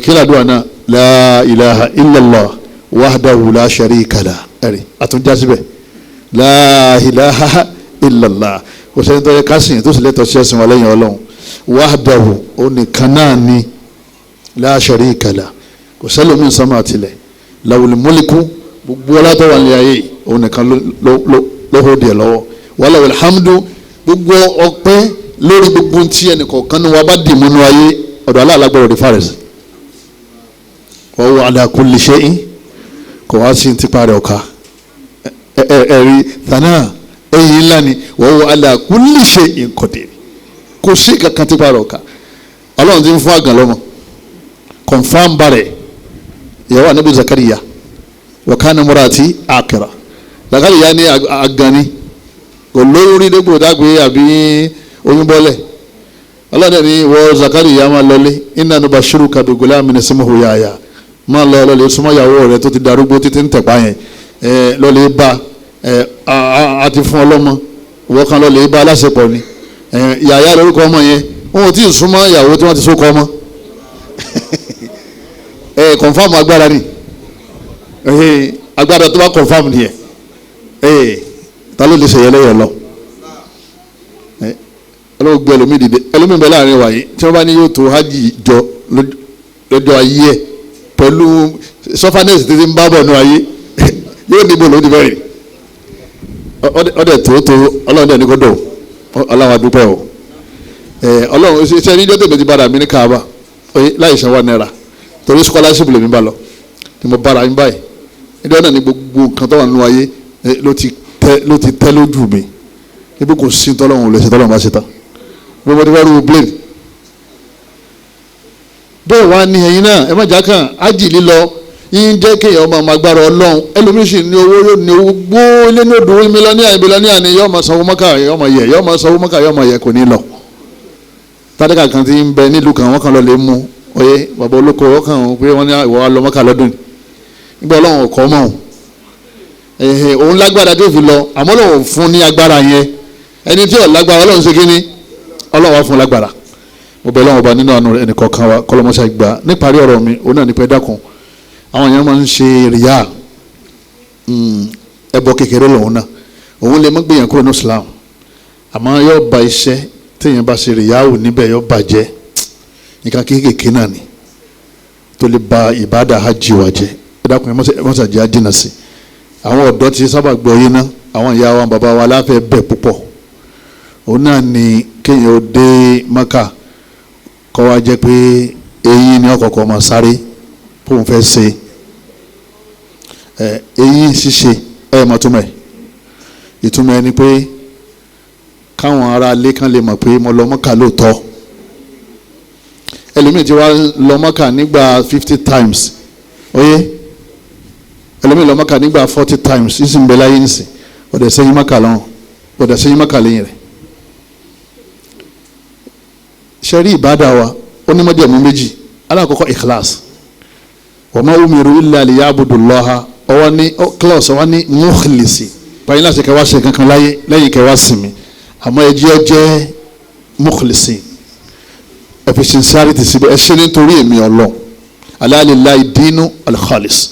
Kí làdúrà náà? La ilaha illallah wahdahu la sharika lah. Ẹ̀rí àtúnjá síbẹ̀, la ilaha illallah, kò sẹ́ni tó yẹ ká sìn tó sì lẹ́tọ̀ọ́ sí ẹ̀sìn wa lẹ́yìn Ọlọ́run, wahdahu onìkan náà ni, la sharika lah, kò sẹ́lómi sánmà àtìlẹ̀, lahul mulku, gbogbo ọlá tó wà ní ayé òun nìkan ló hó díẹ̀ lọ́wọ́, wa lahul hamdu, gbogbo ọpẹ́ lórí gbogbo tí ẹnìkọ̀ọ̀kan ní wa bá dì múnú ayé, ọ̀dọ̀ aláàlágbọ̀rọ̀ di fàrẹ̀sì. Wa huwa ala kulli shay'in, kò wá sí tipa rẹ̀ ọ̀ka. Ẹ̀rí tànà ẹ̀yìn ńlá ni, wa huwa ala kulli shay'in qadir, kò sí kankan tipa rẹ̀ ọ̀ka. Ọlọ́run ti ń fún àgàn lọ́mọ, confam barẹ̀ ìyàwó Ànábì Zakariya, wa kana murati akira, Zakariya ní àgàn ni, kò lóyún rí dégbò dágbé àbí oyún bọ́lẹ̀. Ọlọ́dẹ ni wọ Zakariya máa lọlé, inna nubashiruka bi gulamin ismuhu Yahya, máa lọ lọlé súnmọ́ ìyàwó rẹ tó ti darúgbó títí ń tẹ̀pá yẹn, lọlé bá a ti fún ọlọ́mọ, ìwọ kan lọlé bá aláṣepọ̀ ni Yahya lórúkọ ọmọ yẹn, wọn ò tí ì súnmọ́ ìyàwó tí wọ́n ti sókọ ọmọ. Confam agbára ni, agbára tó bá confam nìyẹn, ta ló lè ṣèyẹ lẹ́yìn lọ? Ọlọ́wọ́ gbé ẹlòmíì dìde, ẹlòmíì bẹ láàrin wa yìí tí wọ́n bá ní yóò tó hajj jọ lọ́jọ́ ayé ẹ̀ pẹ̀lú sọfanẹ́sì títí ń bá bọ̀ ní ayé, yóò níbo ló ti bẹ̀rẹ̀ ọdẹ tó ọlọ́run dẹ̀ ní kó dọ̀ ọlọ́run adúpẹ́ o. Ọlọ́run ṣe ní jọ́tẹ̀ mi ti bára mi ní Kaaba láì san ₦1 torí scholarship lèmi bá lọ ni mo bára mi báyìí, níjọ́ náà ni gbogbo nǹkan tó wà nínú ayé ló ti tẹ́ lójú mi, ibi kò sí tọ́lọ́run lè ṣe tọ́lọ́run bá ṣe tán, gbogbo ti fẹ́ rú blade. Bẹ́ẹ̀ wá ní ẹ̀yin náà ẹ má jà kàn ájì lílọ yín jẹ́ kéèyàn ọmọ ọmọ agbára Ọlọ́run. Ẹlòmíín sì ní owó, yóò ní owó gbó ilé ní odò mílíọ̀nìyà bílíọ̀nìyà ni, yóò máa sanwó mọ́kà yóò máa yẹ, yóò máa sanwó mọ́kà yóò máa yẹ, kò ní lọ. Tádékà kan ti ń bẹ nílùú kan, wọ́n kàn lọ lè mú oyè bàbá olóko, wọ́n kàn wọ́n pé wọ́n ní ìwọ wa lọ mọ́kà lọ́dún nígbà Ọlọ́run ọkọ̀ mọ́ òun, òun lágbára tó fi lọ, àmọ́ Ọlọ́run fún ní agbára yẹn. Ẹni tí ò lágbára Ọlọ́run ṣe kíní, Ọlọ́run wá fún lágbára. Mo bẹ̀ Ọlọ́run ọba nínú àánú ẹnìkọ̀ọ̀kan wa kọ́lọ́mọṣẹ́ gbà. Níparí ọ̀rọ̀ mi, òun náà ní pẹ́ dákun, àwọn èèyàn máa ń ṣe ríyà, ẹbọ kékeré lòun náà, òun lè má gbìyànjú kúrò ní Islam, àmọ́ yóò ba iṣẹ́ téèyàn bá ṣe ríyà ò níbẹ̀ yóò bàjẹ́. Nǹkan kéékèèké náà ni tó lè ba ìbádà hajj wa jẹ́. Ẹ dákun, ẹ mọ́sà jẹ́ àjìnà sí. Àwọn ọ̀dọ́ ti sábà gbọ́ yín ná, àwọn ìyá wa bàbá wa láfẹ́ bẹ̀ púpọ̀. Òun náà ni kéèyàn ó dé Maka kọ́ wa jẹ́ pé eyín ni ọkọ̀ọ̀kọ̀ máa sáré kóun fẹ́ ṣe eyín ṣíṣe. Ẹ mọ̀ túmọ̀ ẹ̀, ìtumọ̀ ẹ ni pé káwọn ará ilé kan lè mọ̀ pé mo lọ Mọ́kà lóòótọ́. Ẹlòmíì ti wá lọ Mọ́kà nígbà 50 times, oyé ẹlòmíì lọ Mọ́kà nígbà 40 times, ìsìn bẹ́ẹ̀ láyé nìsín, ọ̀dẹ̀ sẹ́yìn Mọ́kà lọ́hùn, ọ̀dẹ̀ sẹ́yìn Mọ́kà lẹ́yìn rẹ̀. Sẹ́rí ìbádà wa ó ní májẹ̀mú méjì. Alákọ̀ọ́kọ́ ikhlas, wa ma umiru illa liya'budullaha, ọwọ́ ní clause ọwọ́ ní mukhlisi, báyìí láti kẹwàá ṣe kankan láyé lẹ́yìn kẹwàá sinmi, àmọ́ ẹ jẹ́ jẹ́ mukhlisi, ẹ fi sincerity síbẹ̀, ẹ ṣe nítorí èmi Ọlọ́run. Ala lillahi dinu al-khalis,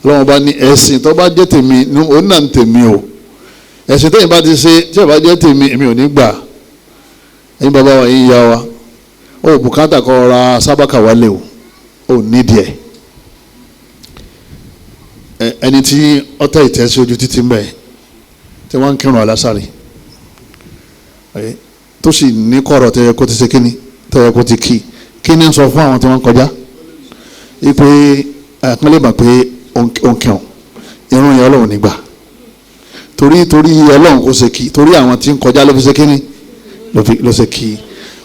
Ọlọ́run bá ní ẹ̀sìn tó bá jẹ́ tèmi òun náà ń tèmi o, ẹ̀sìn tẹ́yìn bá ti ṣe tí ò bá jẹ́ tèmi èmi ò ní gbà. Ẹ̀yin bàbá wa, ẹ̀yin ìyá wa, ó bùkátà kọ́ ra sábàkà wálé o, ó nídìí ẹ̀. Ẹni tí ọtẹ ìtẹ́ sí ojú títí mbẹ tí wọ́n ń kírun alásàrè tó sì ní kọ̀rọ̀ tẹ́yẹ kó ti ṣe kíni, tẹ́yẹ kó ti kí kíni ń sọ fún àwọn tí wọ́n ń kọjá ipe àpọ́nlé mọ̀ pé òun kírun, irun yẹn Ọlọ́run nígbà. Torí torí Ọlọ́run kò ṣe kí, torí àwọn tí ń kọjá ló fi ṣe kíni ló ṣe kí.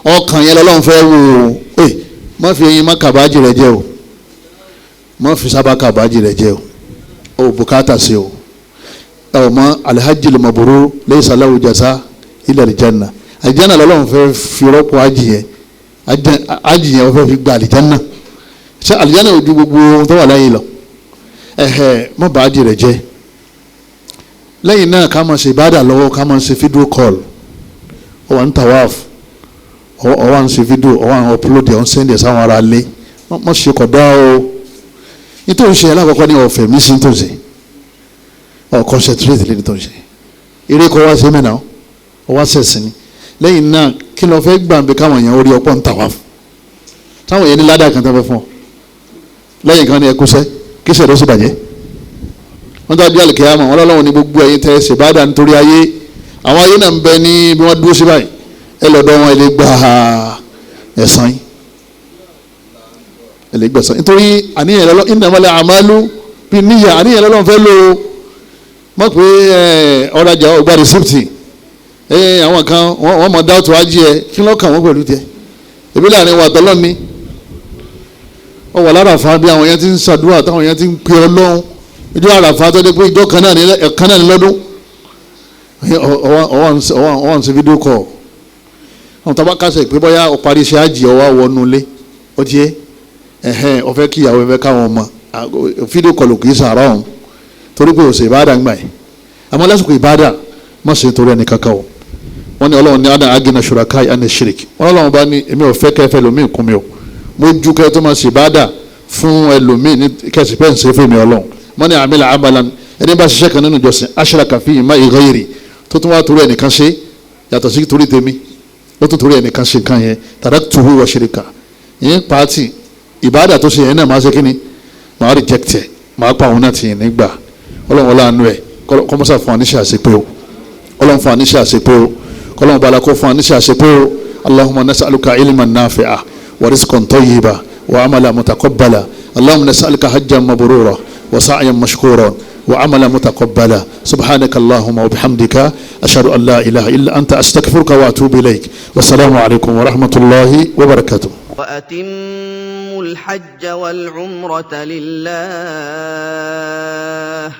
Ọkàn yẹn lọ́lọ́run fẹ́ wò ó. Ẹ má fi eyín má kàbájì rẹ jẹ o, má fi sábà kàbájì rẹ jẹ o, o bùkátà sí o. Ẹ mọ alhajjil mabrur laysa lahu jaza illa aljanna. Aljanna lọ́lọ́run fẹ́ fi rọ́pò ájì yẹn, ájì yẹn wọ́n fẹ́ fi gba aljanna. Ṣé aljanna ò ju gbogbo ohun tó wà láyé lọ? Ẹ̀hẹ̀, má bàá ájì rẹ jẹ́. Lẹ́yìn náà ká máa ṣe ìbádà lọ́wọ́, ká máa ṣe fídíò call. Ó wà ní tawaf, ó wà ń ṣe fídíò, ó wà ń upload, ó ń send ẹ̀ sáwọn ará ilé. Má ṣe kódà o. Nítorí ṣe alákọ̀ọ́kọ́ ní ọ̀fẹ́ mi sí tó ń ṣe, ọ̀ concentrate lé ní tó ń ṣe. Eré kọ́ wá sí mẹ́nà ó wá sẹ̀sìn ni. Lẹ́yìn náà kí ló fẹ́ gbà bí káwọn èèyàn orí ọpọ́ ń tawaf táwọn èèyàn ní ládàá kan tó fẹ́ fún ọ. Lẹ́yìn kan ní ẹkúṣẹ́ kí sẹ̀dọ̀ sì bàjẹ́. Wọ́n tó adé àlùkìyámà wọn lọ́wọ́ ní gbogbo ẹ̀yin tẹ́ ṣe bá dà nítorí ayé. Àwọn ayé náà ń bẹ ní bí wọ́n dúró sí báyìí, ẹ lọ́dọ̀ wọn ẹ lè gba ẹ̀san yín, ẹ lè gbẹ̀san nítorí àníyàn lọ́lọ́. Innamal a'malu binniyya, àníyàn lọ́lọ́ fẹ́ lò ó. Mọ̀ pé ọ̀rajà ọgbà rìsíptì, àwọn kan wọ́n mọ̀ dáàtò ajé ẹ, kí ló kàn wọ́n pẹ̀lú tiẹ̀? Ebi láàrin wa tọ́lọ́ ni ọ wà lára fa bí àwọn yẹn ti ń ṣàdúrà, táwọn yẹn ti ń pe Ọlọ́run. Ìjọ àràfà tó dé pé ìjọ kan náà ní ẹ̀kan náà ní lọ́dún, ọwọ́ ń ṣe fídíò kọ̀. Àwọn tó bá kásẹ̀ pé bóyá ó parí iṣẹ́ àjì ọwọ́ wọnú ilé, ó ti yé ẹ̀hẹ́n, ó fẹ́ kí ìyàwó ẹ fẹ́ káwọn ọmọ, fídíò kọ̀ ló kì í sàárọ̀ ọ̀hún torí pé òsè ìbáàdà ń gbà yìí. Àmọ́ lásìkò ìbáàdà má ṣe torí ẹnì kankan o. Wọ́n ní Ọlọ́run ní ana agina shuraka ana shirik. Wọ́n lọ́wọ́ bá ní èmi ò fẹ́ kẹfẹ́ lómi kún mi o, mo ju kẹ́ tó máa ṣe ìbáàdà fún ẹlòmíì ní kẹsì pẹ́ ń ṣe fún mi Ọlọ́run. Wọ́n ní amila amalan, ẹni bá ṣiṣẹ́ kan nínú ìjọsìn ashraka fihi ma'i ghayri, tó tún wá torí ẹnìkan ṣe yàtọ̀ sí torí tèmi, ó tún torí ẹnìkan ṣe nǹkan yẹn, taraktuhu wa shirika, ìyẹn pàtì ìbáàdà tó ṣe yẹn náà máa ṣe kíni, máa reject ẹ̀, máa pa òun náà tì yẹn nígbà. Ọlọ́run ọlọ́run ẹ̀ kọ́mọ́sà fún wa níṣẹ́ àṣepé o. Ọlọ́run fún wa níṣẹ́ àṣepé o. Kọ́lọ́run bala kó fún wa níṣẹ́ àṣepé o. Allahumma nas'aluka ilman nafi'a wa rizqan tayyiba wa amalan mutaqabbala. Allahumma nas'aluka hajjan mabrura wa sa'yan mashkuran wa amalan mutaqabbala. Subhanaka Allahumma wa bihamdika ashhadu an la ilaha illa anta astaghfiruka wa atubu ilayk. Wassalamu alaykum wa rahmatullahi wa barakatuh. وأتموا الحج والعمرة لله.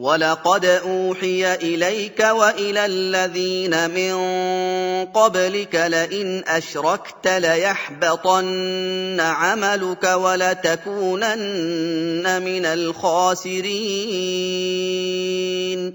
ولقد أوحي إليك وإلى الذين من قبلك لئن أشركت ليحبطن عملك ولتكونن من الخاسرين.